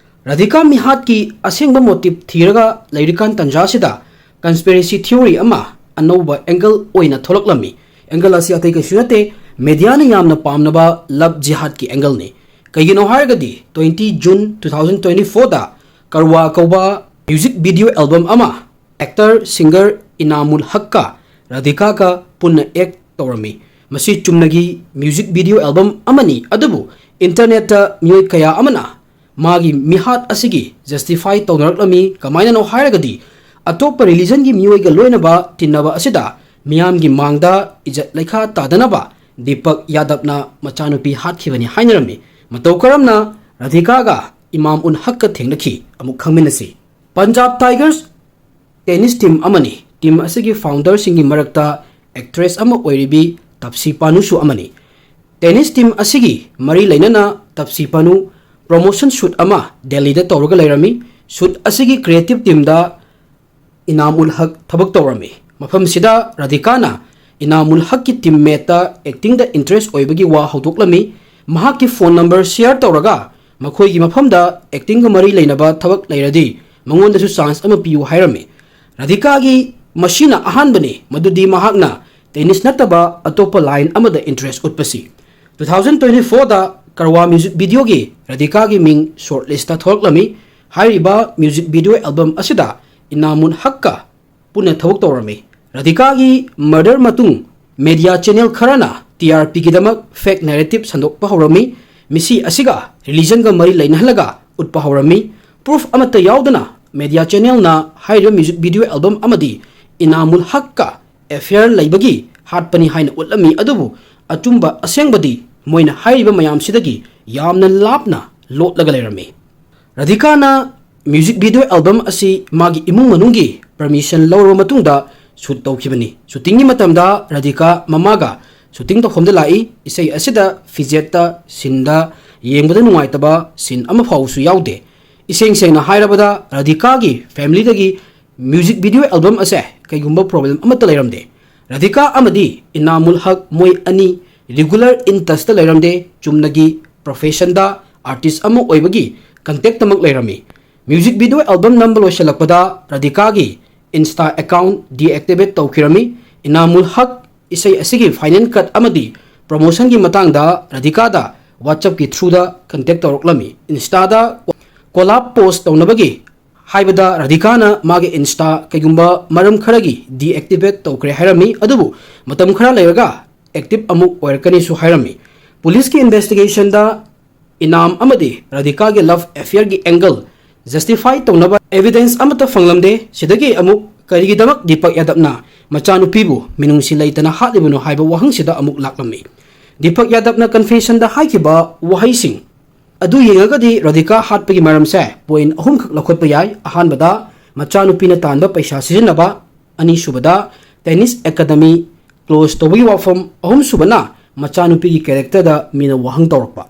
ꯔꯥꯙꯤꯀꯥ ꯃꯤꯍꯥꯠꯀꯤ ꯑꯁꯦꯡꯕ motive ꯊꯤꯔꯒ ꯂꯩꯔꯤꯀꯥꯟ ꯇꯟꯖꯥꯁꯤꯗ conspiracy theory ꯑꯃ ꯑꯅꯧꯕ angle ꯑꯣꯏꯅ ꯊꯣꯛꯂꯛꯂꯝꯃꯤ꯫ Angle ꯑꯁꯤ ꯑꯇꯩ ꯀꯩꯁꯨ ꯅꯠꯇꯦ, mediaꯅ ꯌꯥꯝꯅ ꯄꯥꯝꯅꯕ love jihadꯀꯤ angleꯅꯤ꯫ ꯀꯩꯒꯤꯅꯣ ꯍꯥꯏꯔꯒꯗꯤ twenty June two thousand twenty fourꯗ ꯀꯔꯋꯥ ꯀꯧꯕ music video album ꯑꯃ actor singer ꯏꯅꯥꯃꯨꯜ ꯍꯛꯀ ꯔꯥꯙꯤꯀꯥꯒ ꯄꯨꯟꯅ act ꯇꯧꯔꯝꯃꯤ꯫ ꯃꯁꯤ ꯆꯨꯝꯅꯒꯤ music video album ꯑꯃꯅꯤ, ꯑꯗꯨꯕꯨ internetꯇ ꯃꯤꯑꯣꯏ ꯀꯌꯥ ꯑꯃꯅ ꯃꯥꯒꯤ ꯃꯤꯍꯥꯠ ꯑꯁꯤꯒꯤ justify ꯇꯧꯅꯔꯛꯂꯝꯃꯤ꯫ ꯀꯃꯥꯏꯅꯅꯣ ꯍꯥꯏꯔꯒꯗꯤ ꯑꯇꯣꯞꯄ religionꯒꯤ ꯃꯤꯑꯣꯏꯒ ꯂꯣꯏꯅꯕ ꯇꯤꯟꯅꯕ ꯑꯁꯤꯗ ꯃꯤꯌꯥꯝꯒꯤ ꯃꯥꯡꯗ ꯏꯖꯠ ꯂꯩꯈꯥ ꯇꯥꯗꯅꯕ ꯗꯤꯄꯛ ꯌꯥꯗꯕꯅ ꯃꯆꯥꯅꯨꯄꯤ ꯍꯥꯠꯈꯤꯕꯅꯤ ꯍꯥꯏꯅꯔꯝꯃꯤ꯫ ꯃꯇꯧ ꯀꯔꯝꯅ ꯔꯥꯙꯤꯀꯥꯒ ꯏꯃꯥꯝ ꯎꯟ ꯍꯛꯀ ꯊꯦꯡꯅꯈꯤ? ꯑꯃꯨꯛ ꯈꯪꯃꯤꯟꯅꯁꯤ꯫ ꯄꯟꯖꯥꯕ ꯇꯥꯏꯒꯔꯁ tennis team ꯑꯃꯅꯤ꯫ Team ꯑꯁꯤꯒꯤ founderꯁꯤꯡꯒꯤ ꯃꯔꯛꯇ actress ꯑꯃ ꯑꯣꯏꯔꯤꯕꯤ ꯇꯞꯁꯤ ꯄꯥꯅꯨꯁꯨ ꯑꯃꯅꯤ꯫ Tennis team ꯑꯁꯤꯒꯤ ꯃꯔꯤ ꯂꯩꯅꯅ ꯇꯞꯁꯤ ꯄꯥꯅꯨ promotion shoot ꯑꯃ ꯗꯦꯜꯂꯤꯗ ꯇꯧꯔꯒ ꯂꯩꯔꯝꯃꯤ꯫ Shoot ꯑꯁꯤꯒꯤ creative teamꯗ ꯏꯅꯥꯝ ꯎꯜ ꯍꯛ ꯊꯕꯛ ꯇꯧꯔꯝꯃꯤ꯫ ꯃꯐꯝꯁꯤꯗ ꯔꯥꯙꯤꯀꯥꯅ ꯏꯅꯥꯝ ꯎꯜ ꯍꯛꯀꯤ teammateꯇ actingꯗ interest ꯑꯣꯏꯕꯒꯤ ꯋꯥ ꯍꯧꯗꯣꯛꯂꯝꯃꯤ꯫ ꯃꯍꯥꯛꯀꯤ phone number share ꯇꯧꯔꯒ ꯃꯈꯣꯏꯒꯤ ꯃꯐꯝꯗ actingꯒ ꯃꯔꯤ ꯂꯩꯅꯕ ꯊꯕꯛ ꯂꯩꯔꯗꯤ ꯃꯉꯣꯟꯗꯁꯨ chance ꯑꯃ ꯄꯤꯌꯨ ꯍꯥꯏꯔꯝꯃꯤ꯫ ꯔꯥꯙꯤꯀꯥꯒꯤ ꯃꯁꯤꯅ ꯑꯍꯥꯟꯕꯅꯤ ꯃꯗꯨꯗꯤ ꯃꯍꯥꯛꯅ tennis ꯅꯠꯇꯕ ꯑꯇꯣꯞꯄ line ꯑꯃꯗ interest ꯎꯠꯄꯁꯤ꯫ Two thousand twenty fourꯗ ꯀꯔꯋꯥ music videoꯒꯤ ꯔꯥꯙꯤꯀꯥꯒꯤ ꯃꯤꯡ shortlistꯇ ꯊꯣꯛꯂꯛꯂꯝꯃꯤ꯫ ꯍꯥꯏꯔꯤꯕ music video album ꯑꯁꯤꯗ ꯏꯅꯥꯃꯨꯟ ꯍꯛꯀ ꯄꯨꯟꯅ ꯊꯕꯛ ꯇꯧꯔꯝꯃꯤ꯫ ꯔꯥꯙꯤꯀꯥꯒꯤ murder ꯃꯇꯨꯡ media channel ꯈꯔꯅ TRPꯒꯤꯗꯃꯛ fake narrative ꯁꯟꯗꯣꯛꯄ ꯍꯧꯔꯝꯃꯤ꯫ ꯃꯤꯁꯤ ꯑꯁꯤꯒ ꯔꯤꯂꯤꯖꯟꯒ ꯃꯔꯤ ꯂꯩꯅꯍꯜꯂꯒ ꯎꯠꯄ ꯍꯧꯔꯝꯃꯤ꯫ ꯄ꯭ꯔꯨꯐ ꯑꯃꯠꯇ ꯌꯥꯎꯗꯅ ꯃꯦꯗꯤꯌꯥ ꯆꯦꯅꯦꯜꯅ ꯍꯥꯏꯔꯤꯕ ꯃ꯭ꯌꯨꯖꯤꯛ ꯚꯤꯗꯤꯑꯣ ꯑꯦꯜꯕꯝ ꯑꯃꯗꯤ ꯏꯅꯥꯃꯨꯜ ꯍꯛꯀ ꯑꯦꯐꯤꯌꯔ ꯂꯩꯕꯒꯤ ꯍꯥꯠꯄꯅꯤ ꯍꯥꯏꯅ ꯎꯠꯂꯝꯃꯤ, ꯑꯗꯨꯕꯨ ꯑꯆꯨꯝꯕ ꯑꯁꯦꯡꯕꯗꯤ ꯃꯣꯏꯅ ꯍꯥꯏꯔꯤꯕ ꯃꯌꯥꯝꯁꯤꯗꯒꯤ ꯌꯥꯝꯅ ꯂꯥꯞꯅ ꯂꯣꯠꯂꯒ ꯂꯩꯔꯝꯃꯤ꯫ ꯔꯥꯙꯤꯀꯥꯅ ꯃ꯭ꯌꯨꯖꯤꯛ ꯚꯤꯗꯤꯑꯣ ꯑꯦꯜꯕꯝ ꯑꯁꯤ ꯃꯥꯒꯤ ꯏꯃꯨꯡ ꯃꯅꯨꯡꯒꯤ ꯄꯔꯃꯤꯁꯟ ꯂꯧꯔꯕ ꯃꯇꯨꯡꯗ ꯁꯨꯠ ꯇꯧꯈꯤꯕꯅꯤ꯫ ꯁꯨꯇꯤꯡꯒꯤ ꯃꯇꯝꯗ ꯔꯥꯙꯤꯀꯥ ꯃꯃꯥꯒ ꯁꯨꯇꯤꯡ ꯇꯧꯐꯝꯗ ꯂꯥꯛꯏ꯫ ꯏꯁꯩ ꯑꯁꯤꯗ ꯐꯤꯖꯦꯠꯇ, ꯁꯤꯟꯗ ꯌꯦꯡꯕꯗ ꯅꯨꯡꯉꯥꯏꯇꯕ ꯁꯤꯟ ꯑꯃ ꯐꯥꯎꯕꯁꯨ ꯌꯥꯎꯗꯦ꯫ ꯏꯁꯦꯡ ꯁꯦꯡꯅ ꯍꯥꯏꯔꯕꯗ ꯔꯥꯙꯤꯀꯥꯒꯤ ꯐꯦꯃꯤꯂꯤꯗꯒꯤ ꯃ꯭ꯌꯨꯖꯤꯛ ꯚꯤꯗꯤꯑꯣ ꯑꯦꯜꯕꯝ ꯑꯁꯦ ꯀꯩꯒꯨꯝꯕ ꯄ꯭ꯔꯣꯕ꯭ꯂꯦꯝ ꯑꯃꯠꯇ ꯂꯩꯔꯝꯗꯦ꯫ ꯔꯥꯙꯤꯀꯥ ꯑꯃꯗꯤ ꯏꯅꯥꯃꯨꯜ ꯍꯛ ꯃꯣꯏ ꯑꯅꯤ ꯔꯤꯒꯨꯂꯔ ꯏꯟ ꯇꯁꯇ ꯂꯩꯔꯝꯗꯦ꯫ ꯆꯨꯝꯅꯒꯤ ꯄ꯭ꯔꯣꯐꯦꯁꯟꯗ ꯑꯥꯔꯇꯤꯁ ꯑꯃ ꯑꯣꯏꯕꯒꯤ ꯀꯟꯇꯦꯛꯇꯃꯛ ꯂꯩꯔꯝꯃꯤ꯫ ꯃ꯭ꯌꯨꯖꯤꯛ ꯚꯤꯗꯤꯑꯣ ꯑꯦꯜꯕꯝ ꯅꯝꯕ ꯂꯣꯏꯁꯤꯜꯂꯛꯄꯗ ꯔꯥꯙꯤꯀꯥꯒꯤ ꯏꯟꯁꯇꯥ ꯑꯦꯀꯥꯎꯟ ꯗꯤꯑꯦꯛꯇꯤꯚꯦꯠ ꯇꯧꯈꯤꯔꯝꯃꯤ꯫ ꯏꯅꯥꯃꯨꯜ ꯍꯛ ꯏꯁꯩ ꯑꯁꯤꯒꯤ ꯐꯥꯏꯅꯦꯜ ꯀꯠ ꯑꯃꯗꯤ ꯄ꯭ꯔꯣꯃꯣꯁꯟꯒꯤ ꯃꯇꯥꯡꯗ ꯔꯥꯙꯤꯀꯥꯗ ꯋꯥꯆꯞꯀꯤ ꯊ꯭ꯔꯨꯗ ꯀꯟꯇꯦꯛ ꯇꯧꯔꯛꯂꯝꯃꯤ꯫ ꯏꯟꯁꯇꯥꯗ ꯀꯣꯂꯥꯞ ꯄꯣꯁ ꯇꯧꯅꯕꯒꯤ ꯍꯥꯏꯕꯗ ꯔꯥꯙꯤꯀꯥꯅ ꯃꯥꯒꯤ ꯏꯟꯁꯇꯥ ꯀꯩꯒꯨꯝꯕ ꯃꯔꯝ ꯈꯔꯒꯤ ꯗꯤꯑꯦꯛꯇꯤꯚꯦꯠ ꯇꯧꯈ꯭ꯔꯦ ꯍꯥꯏꯔꯝꯃꯤ, ꯑꯗꯨꯕꯨ ꯃꯇꯝ ꯈꯔ ꯂꯩꯔꯒ ꯑꯦꯛꯇꯤꯚ ꯑꯃꯨꯛ ꯑꯣꯏꯔꯛꯀꯅꯤꯁꯨ ꯍꯥꯏꯔꯝꯃꯤ꯫ ꯄꯨꯂꯤꯁꯀꯤ ꯏꯟꯚꯦꯁꯇꯤꯒꯦꯁꯟꯗ ꯏꯅꯥꯝ ꯑꯃꯗꯤ ꯔꯥꯙꯤꯀꯥꯒꯤ ꯂꯚ ꯑꯦꯐꯤꯌꯔꯒꯤ ꯑꯦꯡꯒꯜ ꯖꯁꯇꯤꯐꯥꯏ ꯇꯧꯅꯕ ꯑꯦꯚꯤꯗꯦꯟꯁ ꯑꯃꯠꯇ ꯐꯪꯂꯝꯗꯦ꯫ ꯁꯤꯗꯒꯤ ꯑꯃꯨꯛ ꯀꯔꯤꯒꯤꯗꯃꯛ ꯗꯤꯄꯛ ꯌꯥꯗꯕꯅ ꯃꯆꯥꯅꯨꯄꯤꯕꯨ ꯃꯤꯅꯨꯡꯁꯤ ꯂꯩꯇꯅ ꯍꯥꯠꯂꯤꯕꯅꯣ ꯍꯥꯏꯕ ꯋꯥꯍꯪꯁꯤꯗ ꯑꯃꯨꯛ ꯂꯥꯛꯂꯝꯃꯤ꯫ ꯗꯤꯄꯛ ꯌꯥꯗꯕꯅ ꯀꯟꯐꯦꯁꯟꯗ ꯍꯥꯏꯈꯤꯕ ꯋꯥꯍꯩꯁꯤꯡ ꯑꯗꯨ ꯌꯦꯡꯉꯒꯗꯤ ꯔꯥꯙꯤꯀꯥ ꯍꯥꯠꯄꯒꯤ ꯃꯔꯝꯁꯦ ꯄꯣꯏꯟ ꯑꯍꯨꯝꯈꯛ ꯂꯧꯈꯠꯄ ꯌꯥꯏ꯫ ꯑꯍꯥꯟꯕꯗ, ꯃꯆꯥꯅꯨꯄꯤꯅ ꯇꯥꯟꯕ ꯄꯩꯁꯥ ꯁꯤꯖꯤꯟꯅꯕ꯫ ꯑꯅꯤꯁꯨꯕꯗ, ꯇꯦꯅꯤꯁ ꯑꯦꯀꯥꯗꯃꯤ ꯀ꯭ꯂꯣꯖ ꯇꯧꯕꯒꯤ ꯋꯥꯐꯝ꯫ ꯑꯍꯨꯝꯁꯨꯕꯅ, ꯃꯆꯥꯅꯨꯄꯤꯒꯤ ꯀꯦꯔꯦꯛꯇꯔꯗ ꯃꯤꯅ ꯋꯥꯍꯪ ꯇꯧꯔꯛꯄ꯫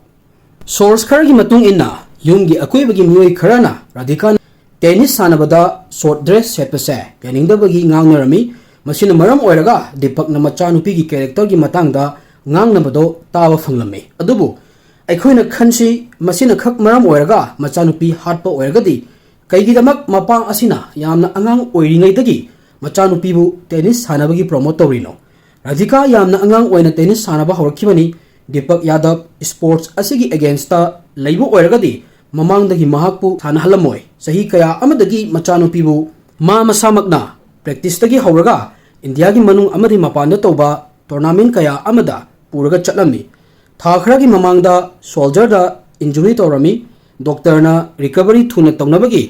ꯁꯣꯔꯁ ꯈꯔꯒꯤ ꯃꯇꯨꯡ ꯏꯟꯅ, ꯌꯨꯝꯒꯤ ꯑꯀꯣꯏꯕꯒꯤ ꯃꯤꯑꯣꯏ ꯈꯔꯅ ꯔꯥꯙꯤꯀꯥꯅ ꯇꯦꯅꯤꯁ ꯁꯥꯟꯅꯕꯗ ꯁꯣꯔꯠ ꯗ꯭ꯔꯦꯁ ꯁꯦꯠꯄꯁꯦ ꯌꯥꯅꯤꯡꯗꯕꯒꯤ ꯉꯥꯡꯅꯔꯝꯃꯤ꯫ ꯃꯁꯤꯅ ꯃꯔꯝ ꯑꯣꯏꯔꯒ ꯗꯤꯄꯛꯅ ꯃꯆꯥꯅꯨꯄꯤꯒꯤ ꯀꯦꯔꯦꯛꯇꯔꯒꯤ ꯃꯇꯥꯡꯗ ꯉꯥꯡꯅꯕꯗꯣ ꯇꯥꯕ ꯐꯪꯂꯝꯃꯤ꯫ ꯑꯗꯨꯕꯨ ꯑꯩꯈꯣꯏꯅ ꯈꯟꯁꯤ, ꯃꯁꯤꯅ ꯈꯛ ꯃꯔꯝ ꯑꯣꯏꯔꯒ ꯃꯆꯥꯅꯨꯄꯤ ꯍꯥꯠꯄ ꯑꯣꯏꯔꯒꯗꯤ ꯀꯩꯒꯤꯗꯃꯛ ꯃꯄꯥ ꯑꯁꯤꯅ ꯌꯥꯝꯅ ꯑꯉꯥꯡ ꯑꯣꯏꯔꯤꯉꯩꯗꯒꯤ ꯃꯆꯥꯅꯨꯄꯤꯕꯨ ꯇꯦꯅꯤꯁ ꯁꯥꯟꯅꯕꯒꯤ ꯄ꯭ꯔꯣꯃꯣꯠ ꯇꯧꯔꯤꯅꯣ? ꯔꯥꯙꯤꯀꯥ ꯌꯥꯝꯅ ꯑꯉꯥꯡ ꯑꯣꯏꯅ ꯇꯦꯅꯤꯁ ꯁꯥꯟꯅꯕ ꯍꯧꯔꯛꯈꯤꯕꯅꯤ꯫ ꯗꯤꯄꯛ ꯌꯥꯗꯕ ꯁ꯭ꯄꯣꯔꯠꯁ ꯑꯁꯤꯒꯤ ꯑꯦꯒꯦꯟꯁꯇ ꯂꯩꯕ ꯑꯣꯏꯔꯒꯗꯤ ꯃꯃꯥꯡꯗꯒꯤ ꯃꯍꯥꯛꯄꯨ ꯁꯥꯟꯅꯍꯜꯂꯝꯃꯣꯏ꯫ ꯆꯍꯤ ꯀꯌꯥ ꯑꯃꯗꯒꯤ ꯃꯆꯥꯅꯨꯄꯤꯕꯨ ꯃꯥ ꯃꯁꯥꯃꯛꯅ ꯄ꯭ꯔꯦꯛꯇꯤꯁꯇꯒꯤ ꯍꯧꯔꯒ ꯏꯟꯗꯤꯌꯥꯒꯤ ꯃꯅꯨꯡ ꯑꯃꯗꯤ ꯃꯄꯥꯟꯗ ꯇꯧꯕ ꯇꯣꯔꯅꯥꯃꯦꯟ ꯀꯌꯥ ꯑꯃꯗ ꯄꯨꯔꯒ ꯆꯠꯂꯝꯃꯤ꯫ ꯊꯥ ꯈꯔꯒꯤ ꯃꯃꯥꯡꯗ ꯁꯣꯜꯖꯔꯗ ꯏꯟꯖꯨꯔꯤ ꯇꯧꯔꯝꯃꯤ꯫ ꯗꯣꯛꯇꯔꯅ ꯔꯤꯀꯚꯔꯤ ꯊꯨꯅ ꯇꯧꯅꯕꯒꯤ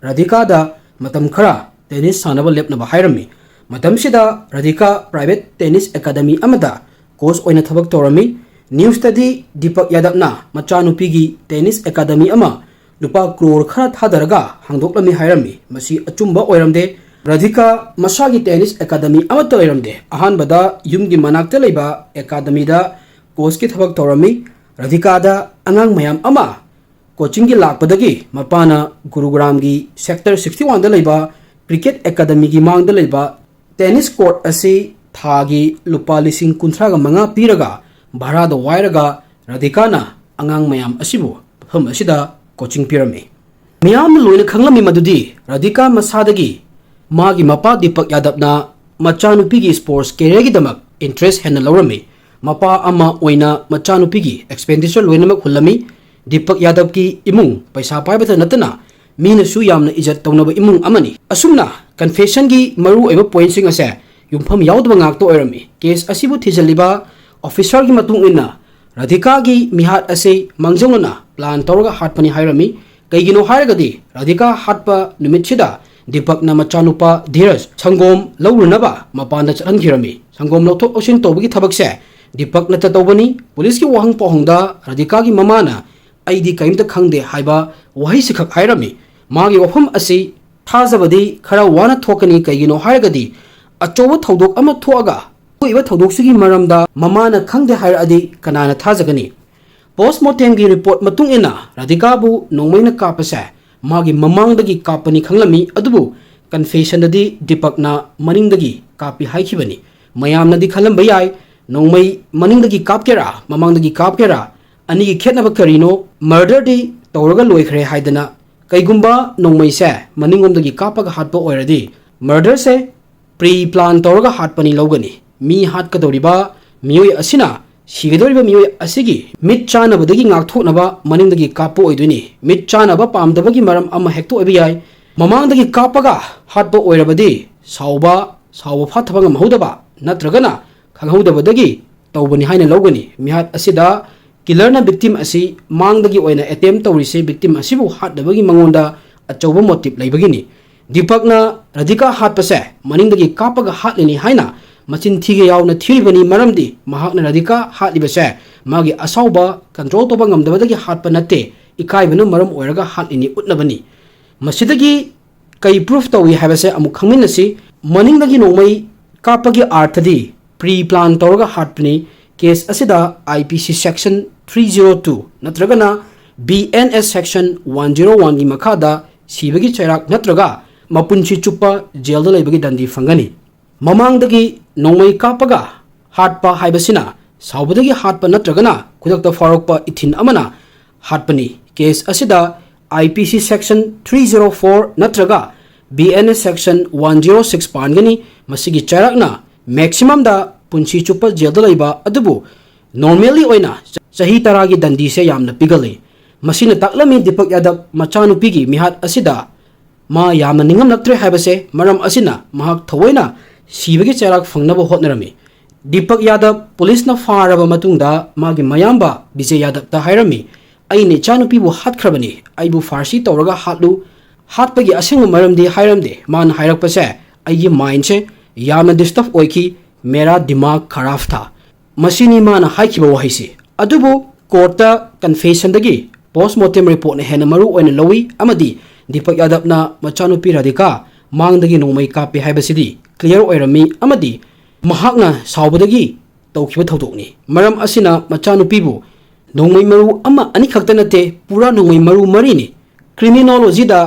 ꯔꯥꯙꯤꯀꯥꯗ ꯃꯇꯝ ꯈꯔ ꯇꯦꯅꯤꯁ ꯁꯥꯟꯅꯕ ꯂꯦꯞꯅꯕ ꯍꯥꯏꯔꯝꯃꯤ꯫ ꯃꯇꯝꯁꯤꯗ ꯔꯥꯙꯤꯀꯥ ꯄ꯭ꯔꯥꯏꯚꯦꯠ ꯇꯦꯅꯤꯁ ꯑꯦꯀꯥꯗꯃꯤ ꯑꯃꯗ ꯀꯣꯆ ꯑꯣꯏꯅ ꯊꯕꯛ ꯇꯧꯔꯝꯃꯤ꯫ ꯅ꯭ꯌꯨꯁꯇꯗꯤ ꯗꯤꯄꯛ ꯌꯥꯗꯕꯅ ꯃꯆꯥꯅꯨꯄꯤꯒꯤ ꯇꯦꯅꯤꯁ ꯑꯦꯀꯥꯗꯃꯤ ꯑꯃ ꯂꯨꯄꯥ ꯀ꯭ꯔꯣꯔ ꯈꯔ ꯊꯥꯗꯔꯒ ꯍꯥꯡꯗꯣꯛꯂꯝꯃꯤ ꯍꯥꯏꯔꯝꯃꯤ꯫ ꯃꯁꯤ ꯑꯆꯨꯝꯕ ꯑꯣꯏꯔꯝꯗꯦ꯫ ꯔꯥꯙꯤꯀꯥ ꯃꯁꯥꯒꯤ ꯇꯦꯅꯤꯁ ꯑꯦꯀꯥꯗꯃꯤ ꯑꯃꯠꯇ ꯂꯩꯔꯝꯗꯦ꯫ ꯑꯍꯥꯟꯕꯗ ꯌꯨꯝꯒꯤ ꯃꯅꯥꯛꯇ ꯂꯩꯕ ꯑꯦꯀꯥꯗꯃꯤꯗ ꯀꯣꯆꯀꯤ ꯊꯕꯛ ꯇꯧꯔꯝꯃꯤ꯫ ꯔꯥꯙꯤꯀꯥꯗ ꯑꯉꯥꯡ ꯃꯌꯥꯝ ꯑꯃ ꯀꯣꯆꯤꯡꯒꯤ ꯂꯥꯛꯄꯗꯒꯤ ꯃꯄꯥꯅ ꯒꯨꯔꯨꯒ꯭ꯔꯥꯝꯒꯤ ꯁꯦꯛꯇꯔ sixty oneꯗ ꯂꯩꯕ ꯀ꯭ꯔꯤꯀꯦꯠ ꯑꯦꯀꯥꯗꯃꯤꯒꯤ ꯃꯥꯡꯗ ꯂꯩꯕ ꯇꯦꯅꯤꯁ ꯀꯣꯔꯠ ꯑꯁꯤ ꯊꯥꯒꯤ ꯂꯨꯄꯥ ꯂꯤꯁꯤꯡ ꯀꯨꯟꯊ꯭ꯔꯥꯒ ꯃꯉꯥ ꯄꯤꯔꯒ ꯚꯔꯥꯗ ꯋꯥꯏꯔꯒ ꯔꯥꯙꯤꯀꯥꯅ ꯑꯉꯥꯡ ꯃꯌꯥꯝ ꯑꯁꯤꯕꯨ ꯃꯐꯝ ꯑꯁꯤꯗ ꯀꯣꯆꯤꯡ ꯄꯤꯔꯝꯃꯤ꯫ ꯃꯤꯌꯥꯝꯅ ꯂꯣꯏꯅ ꯈꯪꯂꯝꯃꯤ ꯃꯗꯨꯗꯤ ꯔꯥꯙꯤꯀꯥ ꯃꯁꯥꯗꯒꯤ ꯃꯥꯒꯤ ꯃꯄꯥ ꯗꯤꯄꯛ ꯌꯥꯗꯕꯅ ꯃꯆꯥꯅꯨꯄꯤꯒꯤ ꯁ꯭ꯄꯣꯔꯠꯁ ꯀꯦꯔꯤꯌꯔꯒꯤꯗꯃꯛ ꯏꯟꯇꯔꯦꯁ ꯍꯦꯟꯅ ꯂꯧꯔꯝꯃꯤ꯫ ꯃꯄꯥ ꯑꯃ ꯑꯣꯏꯅ ꯃꯆꯥꯅꯨꯄꯤꯒꯤ ꯑꯦꯛꯁꯄꯦꯟꯗꯤꯆꯔ ꯂꯣꯏꯅꯃꯛ ꯍꯨꯜꯂꯝꯃꯤ꯫ ꯗꯤꯄꯛ ꯌꯥꯗꯕꯀꯤ ꯏꯃꯨꯡ ꯄꯩꯁꯥ ꯄꯥꯏꯕꯇ ꯅꯠꯇꯅ ꯃꯤꯅꯁꯨ ꯌꯥꯝꯅ ꯏꯖꯠ ꯇꯧꯅꯕ ꯏꯃꯨꯡ ꯑꯃꯅꯤ꯫ ꯑꯁꯨꯝꯅ ꯀꯟꯐꯦꯁꯟꯒꯤ ꯃꯔꯨꯑꯣꯏꯕ ꯄꯣꯏꯟꯠꯁꯤꯡ ꯑꯁꯦ ꯌꯨꯝꯐꯝ ꯌꯥꯎꯗꯕ ꯉꯥꯛꯇ ꯑꯣꯏꯔꯝꯃꯤ꯫ ꯀꯦꯁ ꯑꯁꯤꯕꯨ ꯊꯤꯖꯤꯜꯂꯤꯕ ꯑꯣꯐꯤꯁꯔꯒꯤ ꯃꯇꯨꯡ ꯏꯟꯅ ꯔꯥꯙꯤꯀꯥꯒꯤ ꯃꯤꯍꯥꯠ ꯑꯁꯤ ꯃꯥꯡꯖꯧꯅꯅ ꯄ꯭ꯂꯥꯟ ꯇꯧꯔꯒ ꯍꯥꯠꯄꯅꯤ ꯍꯥꯏꯔꯝꯃꯤ꯫ ꯀꯩꯒꯤꯅꯣ ꯍꯥꯏꯔꯒꯗꯤ ꯔꯥꯙꯤꯀꯥ ꯍꯥꯠꯄ ꯅꯨꯃꯤꯠꯁꯤꯗ ꯗꯤꯄꯛꯅ ꯃꯆꯥꯅꯨꯄꯥ ꯙꯤꯔꯖ ꯁꯪꯒꯣꯝ ꯂꯧꯔꯨꯅꯕ ꯃꯄꯥꯟꯗ ꯆꯠꯍꯟꯈꯤꯔꯝꯃꯤ꯫ ꯁꯪꯒꯣꯝ ꯂꯧꯊꯣꯛ ꯂꯧꯁꯤꯟ ꯇꯧꯕꯒꯤ ꯊꯕꯛꯁꯦ ꯗꯤꯄꯛꯅꯇ ꯇꯧꯕꯅꯤ꯫ ꯄꯨꯂꯤꯁꯀꯤ ꯋꯥꯍꯪ ꯄꯥꯎꯍꯪꯗ ꯔꯥꯙꯤꯀꯥꯒꯤ ꯃꯃꯥꯅ "ꯑꯩꯗꯤ ꯀꯔꯤꯝꯇ ꯈꯪꯗꯦ" ꯍꯥꯏꯕ ꯋꯥꯍꯩꯁꯤꯈꯛ ꯍꯥꯏꯔꯝꯃꯤ꯫ ꯃꯥꯒꯤ ꯋꯥꯐꯝ ꯑꯁꯤ ꯊꯥꯖꯕꯗꯤ ꯈꯔ ꯋꯥꯅ ꯊꯣꯛꯀꯅꯤ꯫ ꯀꯩꯒꯤꯅꯣ ꯍꯥꯏꯔꯒꯗꯤ ꯑꯆꯧꯕ ꯊꯧꯗꯣꯛ ꯑꯃ ꯊꯣꯛꯑꯒ ꯊꯣꯛꯏꯕ ꯊꯧꯗꯣꯛꯁꯤꯒꯤ ꯃꯔꯝꯗ ꯃꯃꯥꯅ ꯈꯪꯗꯦ ꯍꯥꯏꯔꯛꯑꯗꯤ ꯀꯅꯥꯅ ꯊꯥꯖꯒꯅꯤ? ꯄꯣꯁꯃꯣꯔꯇꯦꯝꯒꯤ ꯔꯤꯄꯣꯔꯠ ꯃꯇꯨꯡ ꯏꯟꯅ ꯔꯥꯙꯤꯀꯥꯕꯨ ꯅꯣꯡꯃꯩꯅ ꯀꯥꯞꯄꯁꯦ ꯃꯥꯒꯤ ꯃꯃꯥꯡꯗꯒꯤ ꯀꯥꯞꯄꯅꯤ ꯈꯪꯂꯝꯃꯤ, ꯑꯗꯨꯕꯨ ꯀꯟꯐꯦꯁꯟꯗꯗꯤ ꯗꯤꯄꯛꯅ ꯃꯅꯤꯡꯗꯒꯤ ꯀꯥꯞꯄꯤ ꯍꯥꯏꯈꯤꯕꯅꯤ꯫ ꯃꯌꯥꯝꯅꯗꯤ ꯈꯜꯂꯝꯕ ꯌꯥꯏ, ꯅꯣꯡꯃꯩ ꯃꯅꯤꯡꯗꯒꯤ ꯀꯥꯞꯀꯦꯔꯥ ꯃꯃꯥꯡꯗꯒꯤ ꯀꯥꯞꯀꯦꯔꯥ, ꯑꯅꯤꯒꯤ ꯈꯦꯠꯅꯕ ꯀꯔꯤꯅꯣ? ꯃꯔꯗꯔꯗꯤ ꯇꯧꯔꯒ ꯂꯣꯏꯈ꯭ꯔꯦ ꯍꯥꯏꯗꯅ꯫ ꯀꯩꯒꯨꯝꯕ ꯅꯣꯡꯃꯩꯁꯦ ꯃꯅꯤꯡꯂꯣꯝꯗꯒꯤ ꯀꯥꯞꯄꯒ ꯍꯥꯠꯄ ꯑꯣꯏꯔꯗꯤ ꯃꯔꯗꯔꯁꯦ ꯄ꯭ꯔꯤ ꯄ꯭ꯂꯥꯟ ꯇꯧꯔꯒ ꯍꯥꯠꯄꯅꯤ ꯂꯧꯒꯅꯤ꯫ ꯃꯤ ꯍꯥꯠꯀꯗꯧꯔꯤꯕ ꯃꯤꯑꯣꯏ ꯑꯁꯤꯅ ꯁꯤꯒꯗꯧꯔꯤꯕ ꯃꯤꯑꯣꯏ ꯑꯁꯤꯒꯤ ꯃꯤꯠ ꯆꯥꯅꯕꯗꯒꯤ ꯉꯥꯛꯊꯣꯛꯅꯕ ꯃꯅꯤꯡꯗꯒꯤ ꯀꯥꯞꯄ ꯑꯣꯏꯗꯣꯏꯅꯤ꯫ ꯃꯤꯠ ꯆꯥꯅꯕ ꯄꯥꯝꯗꯕꯒꯤ ꯃꯔꯝ ꯑꯃ ꯍꯦꯛꯇ ꯑꯣꯏꯕ ꯌꯥꯏ꯫ ꯃꯃꯥꯡꯗꯒꯤ ꯀꯥꯞꯄꯒ ꯍꯥꯠꯄ ꯑꯣꯏꯔꯕꯗꯤ ꯁꯥꯎꯕ, ꯁꯥꯎꯕ ꯐꯥꯊꯕ ꯉꯝꯍꯧꯗꯕ ꯅꯠꯇ꯭ꯔꯒꯅ ꯈꯪꯍꯧꯗꯕꯗꯒꯤ ꯇꯧꯕꯅꯤ ꯍꯥꯏꯅ ꯂꯧꯒꯅꯤ꯫ ꯃꯤꯍꯥꯠ ꯑꯁꯤꯗ ꯀꯤꯂꯔꯅ ꯚꯤꯛꯇꯤꯝ ꯑꯁꯤ ꯃꯥꯡꯗꯒꯤ ꯑꯣꯏꯅ ꯑꯦꯇꯦꯝ ꯇꯧꯔꯤꯁꯦ ꯚꯤꯛꯇꯤꯝ ꯑꯁꯤꯕꯨ ꯍꯥꯠꯅꯕꯒꯤ ꯃꯉꯣꯟꯗ ꯑꯆꯧꯕ ꯃꯣꯇꯤꯞ ꯂꯩꯕꯒꯤꯅꯤ꯫ ꯗꯤꯄꯛꯅ ꯔꯥꯙꯤꯀꯥ ꯍꯥꯠꯄꯁꯦ ꯃꯅꯤꯡꯗꯒꯤ ꯀꯥꯞꯄꯒ ꯍꯥꯠꯂꯤꯅꯤ ꯍꯥꯏꯅ ꯃꯆꯤꯟ ꯊꯤꯒꯦ ꯌꯥꯎꯅ ꯊꯤꯔꯤꯕꯅꯤ, ꯃꯔꯝꯗꯤ ꯃꯍꯥꯛꯅ ꯔꯥꯙꯤꯀꯥ ꯍꯥꯠꯂꯤꯕꯁꯦ ꯃꯥꯒꯤ ꯑꯁꯥꯎꯕ ꯀꯟꯇ꯭ꯔꯣꯜ ꯇꯧꯕ ꯉꯝꯗꯕꯗꯒꯤ ꯍꯥꯠꯄ ꯅꯠꯇꯦ, ꯏꯀꯥꯏꯕꯅ ꯃꯔꯝ ꯑꯣꯏꯔꯒ ꯍꯥꯠꯂꯤꯅꯤ ꯎꯠꯅꯕꯅꯤ꯫ ꯃꯁꯤꯗꯒꯤ ꯀꯩ ꯄ꯭ꯔꯨꯐ ꯇꯧꯏ ꯍꯥꯏꯕꯁꯦ ꯑꯃꯨꯛ ꯈꯪꯃꯤꯟꯅꯁꯤ꯫ ꯃꯅꯤꯡꯗꯒꯤ ꯅꯣꯡꯃꯩ ꯀꯥꯞꯄꯒꯤ ꯑꯥꯔꯊꯗꯤ ꯄ꯭ꯔꯤ ꯄ꯭ꯂꯥꯟ ꯇꯧꯔꯒ ꯍꯥꯠꯄꯅꯤ꯫ ꯀꯦꯁ ꯑꯁꯤꯗ I P C section three zero two ꯅꯠꯇ꯭ꯔꯒꯅ B N S section one zero one ꯒꯤ ꯃꯈꯥꯗ ꯁꯤꯕꯒꯤ ꯆꯩꯔꯥꯛ ꯅꯠꯇ꯭ꯔꯒ ꯃꯄꯨꯟꯁꯤ ꯆꯨꯞꯄ ꯖꯦꯜꯗ ꯂꯩꯕꯒꯤ ꯗꯟꯗꯤ ꯐꯪꯒꯅꯤ꯫ ꯃꯃꯥꯡꯗꯒꯤ ꯅꯣꯡꯃꯩ ꯀꯥꯞꯄꯒ ꯍꯥꯠꯄ ꯍꯥꯏꯕꯁꯤꯅ ꯁꯥꯎꯕꯗꯒꯤ ꯍꯥꯠꯄ ꯅꯠꯇ꯭ꯔꯒꯅ ꯈꯨꯗꯛꯇ ꯐꯥꯎꯔꯛꯄ ꯏꯊꯤꯟ ꯑꯃꯅ ꯍꯥꯠꯄꯅꯤ꯫ ꯀꯦꯁ ꯑꯁꯤꯗ I P C section three zero four ꯅꯠꯇ꯭ꯔꯒ B N S section one zero six ꯄꯥꯟꯒꯅꯤ꯫ ꯃꯁꯤꯒꯤ ꯆꯩꯔꯥꯛꯅ ꯃꯦꯛꯁꯤꯃꯝꯗ ꯄꯨꯟꯁꯤ ꯆꯨꯞꯄ ꯖꯦꯜꯗ ꯂꯩꯕ ꯑꯗꯨꯕꯨ ꯅꯣꯔꯃꯦꯜꯂꯤ ꯑꯣꯏꯅ ꯆꯍꯤ ꯇꯔꯥꯒꯤ ꯗꯟꯗꯤꯁꯦ ꯌꯥꯝꯅ ꯄꯤꯒꯜꯂꯤ꯫ ꯃꯁꯤꯅ ꯇꯥꯛꯂꯝꯃꯤ ꯗꯤꯄꯛ ꯌꯥꯗꯕ ꯃꯆꯥꯅꯨꯄꯤꯒꯤ ꯃꯤꯍꯥꯠ ꯑꯁꯤꯗ ꯃꯥ ꯌꯥꯝꯅ ꯅꯤꯡꯉꯝꯂꯛꯇ꯭ꯔꯦ ꯍꯥꯏꯕꯁꯦ꯫ ꯃꯔꯝ ꯑꯁꯤꯅ ꯃꯍꯥꯛ ꯊꯑꯣꯏꯅ ꯁꯤꯕꯒꯤ ꯆꯩꯔꯥꯛ ꯐꯪꯅꯕ ꯍꯣꯠꯅꯔꯝꯃꯤ꯫ ꯗꯤꯄꯛ ꯌꯥꯗꯕ ꯄꯨꯂꯤꯁꯅ ꯐꯥꯔꯕ ꯃꯇꯨꯡꯗ ꯃꯥꯒꯤ ꯃꯌꯥꯝꯕ ꯕꯤꯖꯦ ꯌꯥꯗꯕꯇ ꯍꯥꯏꯔꯝꯃꯤ, "ꯑꯩꯅ ꯏꯆꯥꯅꯨꯄꯤꯕꯨ ꯍꯥꯠꯈ꯭ꯔꯕꯅꯤ, ꯑꯩꯕꯨ ꯐꯥꯔꯁꯤ ꯇꯧꯔꯒ ꯍꯥꯠꯂꯨ"꯫ ꯍꯥꯠꯄꯒꯤ ꯑꯁꯦꯡꯕ ꯃꯔꯝꯗꯤ ꯍꯥꯏꯔꯝꯗꯦ꯫ ꯃꯥꯅ ꯍꯥꯏꯔꯛꯄꯁꯦ, "ꯑꯩꯒꯤ ꯃꯥꯏꯟꯁꯦ ꯌꯥꯝꯅ ꯗꯤꯁꯇꯔꯕ ꯑꯣꯏꯈꯤ, ꯃꯦꯔꯥ ꯗꯤꯃꯥꯒ ꯈꯔꯥꯕ ꯊꯥ"꯫ ꯃꯁꯤꯅꯤ ꯃꯥꯅ ꯍꯥꯏꯈꯤꯕ ꯋꯥꯍꯩꯁꯤ꯫ ꯑꯗꯨꯕꯨ ꯀꯣꯔꯠꯇ ꯀꯟꯐꯦꯁꯟꯗꯒꯤ ꯄꯣꯁꯃꯣꯔꯇꯦꯝ ꯔꯤꯄꯣꯔꯠꯅ ꯍꯦꯟꯅ ꯃꯔꯨ ꯑꯣꯏꯅ ꯂꯧꯏ ꯑꯃꯗꯤ ꯗꯤꯄꯛ ꯌꯥꯗꯕꯅ ꯃꯆꯥꯅꯨꯄꯤ ꯔꯥꯙꯤꯀꯥ ꯃꯥꯡꯗꯒꯤ ꯅꯣꯡꯃꯩ ꯀꯥꯞꯄꯦ ꯍꯥꯏꯕꯁꯤꯗꯤ ꯀ꯭ꯂꯤꯌꯥꯔ ꯑꯣꯏꯔꯝꯃꯤ ꯑꯃꯗꯤ ꯃꯍꯥꯛꯅ ꯁꯥꯎꯕꯗꯒꯤ ꯇꯧꯈꯤꯕ ꯊꯧꯗꯣꯛꯅꯤ꯫ ꯃꯔꯝ ꯑꯁꯤꯅ ꯃꯆꯥꯅꯨꯄꯤꯕꯨ ꯅꯣꯡꯃꯩ ꯃꯔꯨ ꯑꯃ ꯑꯅꯤꯈꯛꯇ ꯅꯠꯇꯦ, ꯄꯨꯔꯥ ꯅꯣꯡꯃꯩ ꯃꯔꯨ ꯃꯔꯤꯅꯤ꯫ ꯀ꯭ꯔꯤꯃꯤꯅꯣꯂꯣꯖꯤꯗ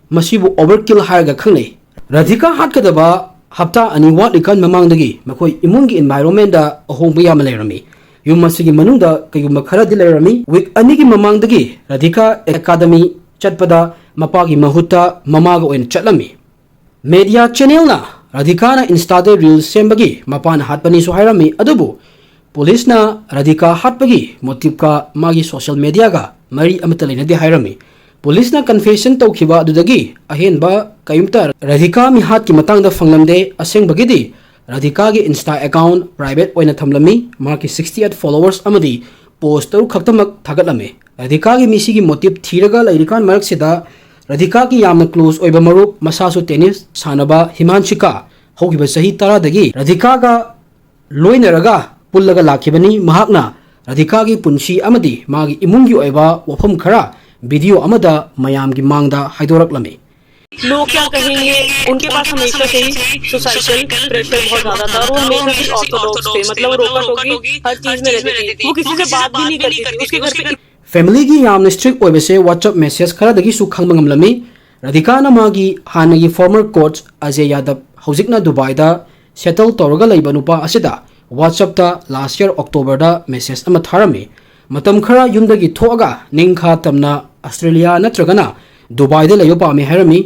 ꯃꯁꯤꯕꯨ ꯑꯣꯚꯔꯀꯤꯜ ꯍꯥꯏꯔꯒ ꯈꯪꯅꯩ꯫ ꯔꯥꯙꯤꯀꯥ ꯍꯥꯠꯀꯗꯕ ꯍꯞꯇꯥ ꯑꯅꯤ ꯋꯥꯠꯂꯤꯀꯥꯟ ꯃꯃꯥꯡꯗꯒꯤ ꯃꯈꯣꯏ ꯏꯃꯨꯡꯒꯤ ꯏꯟꯚꯥꯏꯔꯣꯟꯃꯦꯟꯗ ꯑꯍꯣꯡꯕ ꯌꯥꯝꯅ ꯂꯩꯔꯝꯃꯤ꯫ ꯌꯨꯝ ꯑꯁꯤꯒꯤ ꯃꯅꯨꯡꯗ ꯀꯩꯒꯨꯝꯕ ꯈꯔꯗꯤ ꯂꯩꯔꯝꯃꯤ꯫ ꯋꯤꯛ ꯑꯅꯤꯒꯤ ꯃꯃꯥꯡꯗꯒꯤ ꯔꯥꯙꯤꯀꯥ ꯑꯦꯀꯥꯗꯃꯤ ꯆꯠꯄꯗ ꯃꯄꯥꯒꯤ ꯃꯍꯨꯠꯇ ꯃꯃꯥꯒ ꯑꯣꯏꯅ ꯆꯠꯂꯝꯃꯤ꯫ ꯃꯦꯗꯤꯌꯥ ꯆꯦꯅꯦꯜꯅ ꯔꯥꯙꯤꯀꯥꯅ ꯏꯟꯁꯇꯥꯗ ꯔꯤꯜꯁ ꯁꯦꯝꯕꯒꯤ ꯃꯄꯥꯅ ꯍꯥꯠꯄꯅꯤꯁꯨ ꯍꯥꯏꯔꯝꯃꯤ, ꯑꯗꯨꯕꯨ ꯄꯨꯂꯤꯁꯅ ꯔꯥꯙꯤꯀꯥ ꯍꯥꯠꯄꯒꯤ ꯃꯣꯇꯤꯞꯀ ꯃꯥꯒꯤ ꯁꯣꯁꯤꯌꯦꯜ ꯃꯦꯗꯤꯌꯥꯒ ꯃꯔꯤ ꯑꯃꯠꯇ ꯂꯩꯅꯗꯦ ꯍꯥꯏꯔꯝꯃꯤ꯫ ꯄꯨꯂꯤꯁꯅ ꯀꯟꯐꯦꯁꯟ ꯇꯧꯈꯤꯕ ꯑꯗꯨꯗꯒꯤ ꯑꯍꯦꯟꯕ ꯀꯔꯤꯝꯇ ꯔꯥꯙꯤꯀꯥ ꯃꯤꯍꯥꯠꯀꯤ ꯃꯇꯥꯡꯗ ꯐꯪꯂꯝꯗꯦ꯫ ꯑꯁꯦꯡꯕꯒꯤꯗꯤ ꯔꯥꯙꯤꯀꯥꯒꯤ Insta account private ꯑꯣꯏꯅ ꯊꯝꯂꯝꯃꯤ꯫ ꯃꯍꯥꯛꯀꯤ sixty eight followers ꯑꯃꯗꯤ post ꯇꯔꯨꯛ ꯈꯛꯇꯃꯛ ꯊꯥꯒꯠꯂꯝꯃꯤ꯫ ꯔꯥꯙꯤꯀꯥꯒꯤ ꯃꯤꯁꯤꯒꯤ motive ꯊꯤꯔꯒ ꯂꯩꯔꯤꯀꯥꯟ ꯃꯔꯛꯁꯤꯗ ꯔꯥꯙꯤꯀꯥꯒꯤ ꯌꯥꯝꯅ close ꯑꯣꯏꯕ ꯃꯔꯨꯞ, ꯃꯁꯥꯁꯨ tennis ꯁꯥꯟꯅꯕ ꯍꯤꯃꯥꯟꯁꯤꯀꯥ, ꯍꯧꯈꯤꯕ ꯆꯍꯤ ꯇꯔꯥꯗꯒꯤ ꯔꯥꯙꯤꯀꯥꯒ ꯂꯣꯏꯅꯔꯒ ꯄꯨꯜꯂꯒ ꯂꯥꯛꯈꯤꯕꯅꯤ꯫ ꯃꯍꯥꯛꯅ ꯔꯥꯙꯤꯀꯥꯒꯤ ꯄꯨꯟꯁꯤ ꯑꯃꯗꯤ ꯃꯥꯒꯤ ꯏꯃꯨꯡꯒꯤ ꯑꯣꯏꯕ ꯋꯥꯐꯝ ꯈꯔ video ꯑꯃꯗ ꯃꯌꯥꯝꯒꯤ ꯃꯥꯡꯗ ꯍꯥꯏꯗꯣꯔꯛꯂꯝꯃꯤ꯫ लोग क्या कहेंगे, उनके पास हमेशा से ही सोसाइटल प्रेशर बहुत ज्यादा था और वो हमेशा से ऑर्थोडॉक्स थे, मतलब वो रोकट होगी, हर चीज में रहती थी, वो किसी से बात भी नहीं करती थी। उसके घर पे Family ꯒꯤ ꯌꯥꯝꯅ strict ꯑꯣꯏꯕꯁꯦ WhatsApp message ꯈꯔꯗꯒꯤꯁꯨ ꯈꯪꯕ ꯉꯝꯂꯝꯃꯤ꯫ ꯔꯥꯙꯤꯀꯥꯅ ꯃꯥꯒꯤ ꯍꯥꯟꯅꯒꯤ former coach ꯑꯖꯦ ꯌꯥꯗꯕ, ꯍꯧꯖꯤꯛꯅ ꯗꯨꯕꯥꯏꯗ settle ꯇꯧꯔꯒ ꯂꯩꯕ ꯅꯨꯄꯥ ꯑꯁꯤꯗ WhatsApp ꯇ last year October ꯗ message ꯑꯃ ꯊꯥꯔꯝꯃꯤ꯫ ꯃꯇꯝ ꯈꯔ ꯌꯨꯝꯗꯒꯤ ꯊꯣꯛꯑꯒ ꯅꯤꯡꯈꯥ ꯇꯝꯅ ꯑꯁꯇ꯭ꯔꯦꯂꯤꯌꯥ ꯅꯠꯇ꯭ꯔꯒꯅ ꯗꯨꯕꯥꯏꯗ ꯂꯩꯕ ꯄꯥꯝꯃꯤ ꯍꯥꯏꯔꯝꯃꯤ꯫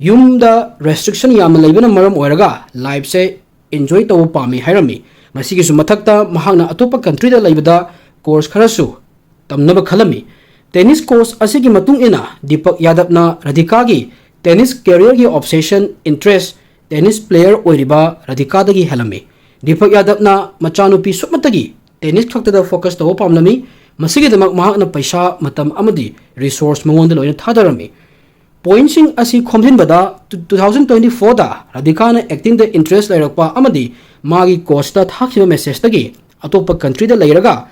ꯌꯨꯝꯗ restriction ꯌꯥꯝꯅ ꯂꯩꯕꯅ ꯃꯔꯝ ꯑꯣꯏꯔꯒ life ꯁꯦ enjoy ꯇꯧꯕ ꯄꯥꯝꯃꯤ ꯍꯥꯏꯔꯝꯃꯤ꯫ ꯃꯁꯤꯒꯤꯁꯨ ꯃꯊꯛꯇ ꯃꯍꯥꯛꯅ ꯑꯇꯣꯞꯄ country ꯗ ꯂꯩꯕꯗ course ꯈꯔꯁꯨ ꯇꯝꯅꯕ ꯈꯜꯂꯝꯃꯤ꯫ Tennis coach ꯑꯁꯤꯒꯤ ꯃꯇꯨꯡ ꯏꯟꯅ ꯗꯤꯄꯛ ꯌꯥꯗꯕꯅ ꯔꯥꯙꯤꯀꯥꯒꯤ tennis career ꯒꯤ obsession, interest, tennis player ꯑꯣꯏꯔꯤꯕ ꯔꯥꯙꯤꯀꯥꯗꯒꯤ ꯍꯦꯜꯂꯝꯃꯤ꯫ ꯗꯤꯄꯛ ꯌꯥꯗꯕꯅ ꯃꯆꯥꯅꯨꯄꯤ ꯁꯨꯞꯅꯇꯒꯤ tennis ꯈꯛꯇꯗ focus ꯇꯧꯕ ꯄꯥꯝꯂꯝꯃꯤ꯫ ꯃꯁꯤꯒꯤꯗꯃꯛ ꯃꯍꯥꯛꯅ ꯄꯩꯁꯥ, ꯃꯇꯝ ꯑꯃꯗꯤ resource ꯃꯉꯣꯟꯗ ꯂꯣꯏꯅ ꯊꯥꯗꯔꯝꯃꯤ꯫ Point ꯁꯤꯡ ꯑꯁꯤ ꯈꯣꯝꯖꯤꯟꯕꯗ, two thousand twenty four ꯗ ꯔꯥꯙꯤꯀꯥꯅ acting ꯗ interest ꯂꯩꯔꯛꯄ ꯑꯃꯗꯤ ꯃꯥꯒꯤ coach ꯇ ꯊꯥꯈꯤꯕ message ꯇꯒꯤ ꯑꯇꯣꯞꯄ country ꯗ ꯂꯩꯔꯒ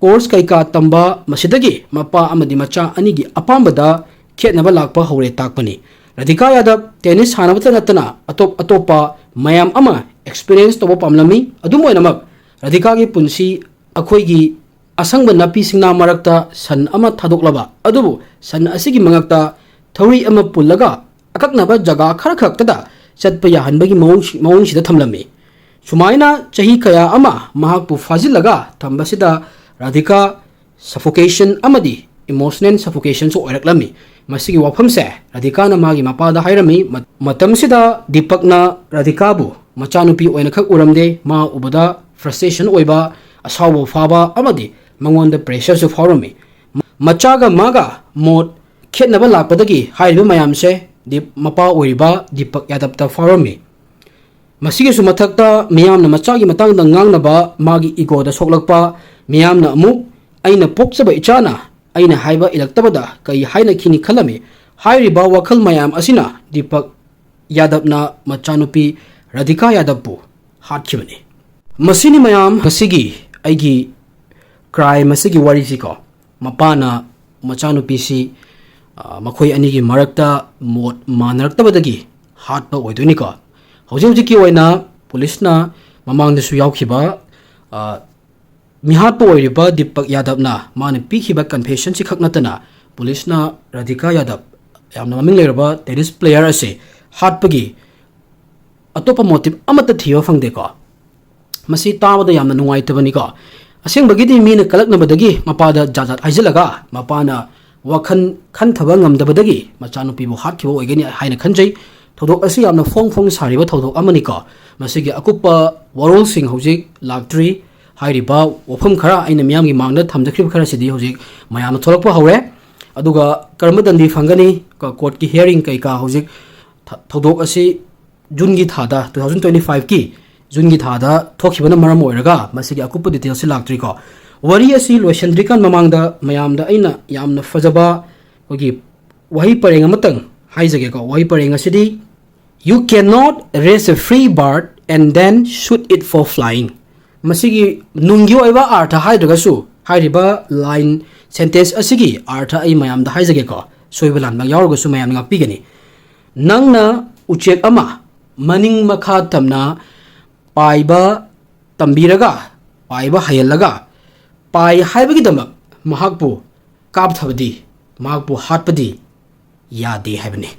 course ꯀꯩꯀꯥ ꯇꯝꯕ, ꯃꯁꯤꯗꯒꯤ ꯃꯄꯥ ꯑꯃꯗꯤ ꯃꯆꯥ ꯑꯅꯤꯒꯤ ꯑꯄꯥꯝꯕꯗ ꯈꯦꯠꯅꯕ ꯂꯥꯛꯄ ꯍꯧꯔꯦ ꯇꯥꯛꯄꯅꯤ꯫ ꯔꯥꯙꯤꯀꯥ ꯌꯥꯗꯕ tennis ꯁꯥꯟꯅꯕꯇ ꯅꯠꯇꯅ ꯑꯇꯣꯞ ꯑꯇꯣꯞꯄ ꯃꯌꯥꯝ ꯑꯃ experience ꯇꯧꯕ ꯄꯥꯝꯂꯝꯃꯤ꯫ ꯑꯗꯨꯝ ꯑꯣꯏꯅꯃꯛ, ꯔꯥꯙꯤꯀꯥꯒꯤ ꯄꯨꯟꯁꯤ ꯑꯩꯈꯣꯏꯒꯤ ꯑꯁꯪꯕ ꯅꯥꯄꯤ ꯁꯤꯡꯅꯥ ꯃꯔꯛꯇ ꯁꯟ ꯑꯃ ꯊꯥꯗꯣꯛꯂꯕ ꯑꯗꯨꯕꯨ ꯁꯟ ꯑꯁꯤꯒꯤ ꯃꯉꯛꯇ ꯊꯧꯔꯤ ꯑꯃ ꯄꯨꯜꯂꯒ ꯑꯀꯛꯅꯕ ꯖꯒꯥ ꯈꯔꯈꯛꯇꯗ ꯆꯠꯄ ꯌꯥꯍꯟꯕꯒꯤ ꯃꯑꯣꯡꯁꯤ-, ꯃꯑꯣꯡꯁꯤꯗ ꯊꯝꯂꯝꯃꯤ꯫ ꯁꯨꯃꯥꯏꯅ ꯆꯍꯤ ꯀꯌꯥ ꯑꯃ ꯃꯍꯥꯛꯄꯨ ꯐꯥꯖꯤꯜꯂꯒ ꯊꯝꯕꯁꯤꯗ ꯔꯥꯙꯤꯀꯥ suffocation ꯑꯃꯗꯤ emotional suffocation ꯁꯨ ꯑꯣꯏꯔꯛꯂꯝꯃꯤ꯫ ꯃꯁꯤꯒꯤ ꯋꯥꯐꯝꯁꯦ ꯔꯥꯙꯤꯀꯥꯅ ꯃꯥꯒꯤ ꯃꯄꯥꯗ ꯍꯥꯏꯔꯝꯃꯤ꯫ ꯃ-, ꯃꯇꯝꯁꯤꯗ ꯗꯤꯄꯛꯅ ꯔꯥꯙꯤꯀꯥꯕꯨ ꯃꯆꯥꯅꯨꯄꯤ ꯑꯣꯏꯅꯈꯛ ꯎꯔꯝꯗꯦ, ꯃꯥ ꯎꯕꯗ frustration ꯑꯣꯏꯕ, ꯑꯁꯥꯎꯕ ꯐꯥꯕ ꯑꯃꯗꯤ ꯃꯉꯣꯟꯗ pressure ꯁꯨ ꯐꯥꯎꯔꯝꯃꯤ꯫ ꯃ-, ꯃꯆꯥꯒ ꯃꯥꯒ ꯃꯣꯠ ꯈꯦꯠꯅꯕ ꯂꯥꯛꯄꯗꯒꯤ ꯍꯥꯏꯔꯤꯕ ꯃꯌꯥꯝꯁꯦ ꯗꯤꯞ-, ꯃꯄꯥ ꯑꯣꯏꯔꯤꯕ ꯗꯤꯄꯛ ꯌꯥꯗꯕꯇ ꯐꯥꯎꯔꯝꯃꯤ꯫ ꯃꯁꯤꯒꯤꯁꯨ ꯃꯊꯛꯇ ꯃꯤꯌꯥꯝꯅ ꯃꯆꯥꯒꯤ ꯃꯇꯥꯡꯗ ꯉꯥꯡꯅꯕ, ꯃꯥꯒꯤ ꯏꯒꯣꯗ ꯁꯣꯛꯂꯛꯄ, ꯃꯤꯌꯥꯝꯅ ꯑꯃꯨꯛ "ꯑꯩꯅ ꯄꯣꯛꯆꯕ ꯏꯆꯥꯅ ꯑꯩꯅ ꯍꯥꯏꯕ ꯏꯜꯂꯛꯇꯕꯗ ꯀꯩ ꯍꯥꯏꯅꯈꯤꯅꯤ ꯈꯜꯂꯝꯃꯤ" ꯍꯥꯏꯔꯤꯕ ꯋꯥꯈꯜ ꯃꯌꯥꯝ ꯑꯁꯤꯅ ꯗꯤꯄꯛ ꯌꯥꯗꯕꯅ ꯃꯆꯥꯅꯨꯄꯤ ꯔꯥꯙꯤꯀꯥ ꯌꯥꯗꯕꯄꯨ ꯍꯥꯠꯈꯤꯕꯅꯤ꯫ ꯃꯁꯤꯅꯤ ꯃꯌꯥꯝ ꯉꯁꯤꯒꯤ ꯑꯩꯒꯤ ꯀ꯭ꯔꯥꯏꯝ ꯑꯁꯤꯒꯤ ꯋꯥꯔꯤꯁꯤꯀꯣ꯫ ꯃꯄꯥꯅ ꯃꯆꯥꯅꯨꯄꯤꯁꯤ, ꯑ, ꯃꯈꯣꯏ ꯑꯅꯤꯒꯤ ꯃꯔꯛꯇ ꯃꯣꯠ ꯃꯥꯟꯅꯔꯛꯇꯕꯗꯒꯤ ꯍꯥꯠꯄ ꯑꯣꯏꯗꯣꯏꯅꯤꯀꯣ꯫ ꯍꯧꯖꯤꯛ ꯍꯧꯖꯤꯛꯀꯤ ꯑꯣꯏꯅ ꯄꯨꯂꯤꯁꯅ ꯃꯃꯥꯡꯗꯁꯨ ꯌꯥꯎꯈꯤꯕ, ꯑ, ꯃꯤꯍꯥꯠꯄ ꯑꯣꯏꯔꯤꯕ ꯗꯤꯄꯛ ꯌꯥꯗꯕꯅ ꯃꯥꯅ ꯄꯤꯈꯤꯕ ꯀꯟꯐꯦꯁꯟꯁꯤ ꯈꯛ ꯅꯠꯇꯅ ꯄꯨꯂꯤꯁꯅ ꯔꯥꯙꯤꯀꯥ ꯌꯥꯗꯕ, ꯌꯥꯝꯅ ꯃꯃꯤꯡ ꯂꯩꯔꯕ ꯇꯦꯅꯤꯁ ꯄ꯭ꯂꯦꯌꯔ ꯑꯁꯤ ꯍꯥꯠꯄꯒꯤ ꯑꯇꯣꯞꯄ ꯃꯣꯇꯤꯞ ꯑꯃꯠꯇ ꯊꯤꯕ ꯐꯪꯗꯦꯀꯣ꯫ ꯃꯁꯤ ꯇꯥꯕꯗ ꯌꯥꯝꯅ ꯅꯨꯡꯉꯥꯏꯇꯕꯅꯤꯀꯣ꯫ ꯑꯁꯦꯡꯕꯒꯤꯗꯤ ꯃꯤꯅ ꯀꯂꯛꯅꯕꯗꯒꯤ ꯃꯄꯥꯗ ꯖꯥꯠ ꯖꯥꯠ ꯍꯥꯏꯖꯤꯜꯂꯒ ꯃꯄꯥꯅ ꯋꯥꯈꯜ ꯈꯟꯊꯕ ꯉꯝꯗꯕꯗꯒꯤ ꯃꯆꯥꯅꯨꯄꯤꯕꯨ ꯍꯥꯠꯈꯤꯕ ꯑꯣꯏꯒꯅꯤ ꯍꯥꯏꯅ ꯈꯟꯖꯩ꯫ ꯊꯧꯗꯣꯛ ꯑꯁꯤ ꯌꯥꯝꯅ ꯐꯣꯡ ꯐꯣꯡ ꯁꯥꯔꯤꯕ ꯊꯧꯗꯣꯛ ꯑꯃꯅꯤꯀꯣ꯫ ꯃꯁꯤꯒꯤ ꯑꯀꯨꯞꯄ ꯋꯥꯔꯣꯜꯁꯤꯡ ꯍꯧꯖꯤꯛ ꯂꯥꯛꯇ꯭ꯔꯤ꯫ ꯍꯥꯏꯔꯤꯕ ꯋꯥꯐꯝ ꯈꯔ, ꯑꯩꯅ ꯃꯤꯌꯥꯝꯒꯤ ꯃꯥꯡꯗ ꯊꯝꯖꯈ꯭ꯔꯤꯕ ꯈꯔꯁꯤꯗꯤ ꯍꯧꯖꯤꯛ ꯃꯌꯥꯝꯅ ꯊꯣꯛꯂꯛꯄ ꯍꯧꯔꯦ꯫ ꯑꯗꯨꯒ ꯀꯔꯝꯕ ꯗꯟꯗꯤ ꯐꯪꯒꯅꯤ, ꯀ-, ꯀꯣꯔꯠꯀꯤ ꯍꯤꯌꯥꯔꯤꯡ ꯀꯩꯀꯥ ꯍꯧꯖꯤꯛ ꯊ-, ꯊꯧꯗꯣꯛ ꯑꯁꯤ ꯖꯨꯟꯒꯤ ꯊꯥꯗ, ꯇꯨ ꯊꯥꯎꯖꯟ ꯇ꯭ꯋꯦꯟꯇꯤ ꯐꯥꯏꯚꯀꯤ ꯖꯨꯟꯒꯤ ꯊꯥꯗ ꯊꯣꯛꯈꯤꯕꯅ ꯃꯔꯝ ꯑꯣꯏꯔꯒ ꯃꯁꯤꯒꯤ ꯑꯀꯨꯞꯄ ꯗꯤꯇꯦꯜꯁꯁꯤ ꯂꯥꯛꯇ꯭ꯔꯤꯀꯣ꯫ ꯋꯥꯔꯤ ꯑꯁꯤ ꯂꯣꯏꯁꯤꯟꯗ꯭ꯔꯤꯀꯥꯟ ꯃꯃꯥꯡꯗ ꯃꯌꯥꯝꯗ ꯑꯩꯅ ꯌꯥꯝꯅ ꯐꯖꯕ ꯑꯩꯈꯣꯏꯒꯤ ꯋꯥꯍꯩ ꯄꯔꯦꯡ ꯑꯃꯇꯪ ꯍꯥꯏꯖꯒꯦꯀꯣ꯫ ꯋꯥꯍꯩ ꯄꯔꯦꯡ ꯑꯁꯤꯗꯤ, "You cannot raise a free bird and then shoot it for flying." ꯃꯁꯤꯒꯤ ꯅꯨꯡꯒꯤ ꯑꯣꯏꯕ ꯑꯥꯔꯊ ꯍꯥꯏꯗ꯭ꯔꯒꯁꯨ ꯍꯥꯏꯔꯤꯕ ꯂꯥꯏꯟ, ꯁꯦꯟꯇꯦꯟꯁ ꯑꯁꯤꯒꯤ ꯑꯥꯔꯊ ꯑꯩ ꯃꯌꯥꯝꯗ ꯍꯥꯏꯖꯒꯦꯀꯣ꯫ ꯁꯣꯏꯕ ꯂꯥꯟꯕ ꯌꯥꯎꯔꯒꯁꯨ ꯃꯌꯥꯝꯅ ꯉꯥꯛꯄꯤꯒꯅꯤ꯫ ꯅꯪꯅ ꯎꯆꯦꯛ ꯑꯃ ꯃꯅꯤꯡ ꯃꯈꯥ ꯇꯝꯅ ꯄꯥꯏꯕ ꯇꯝꯕꯤꯔꯒ, ꯄꯥꯏꯕ ꯍꯩꯍꯜꯂꯒ, ꯄꯥꯏ ꯍꯥꯏꯕꯒꯤꯗꯃꯛ ꯃꯍꯥꯛꯄꯨ ꯀꯥꯞꯊꯕꯗꯤ, ꯃꯍꯥꯛꯄꯨ ꯍꯥꯠꯄꯗꯤ ꯌꯥꯗꯦ ꯍꯥꯏꯕꯅꯤ꯫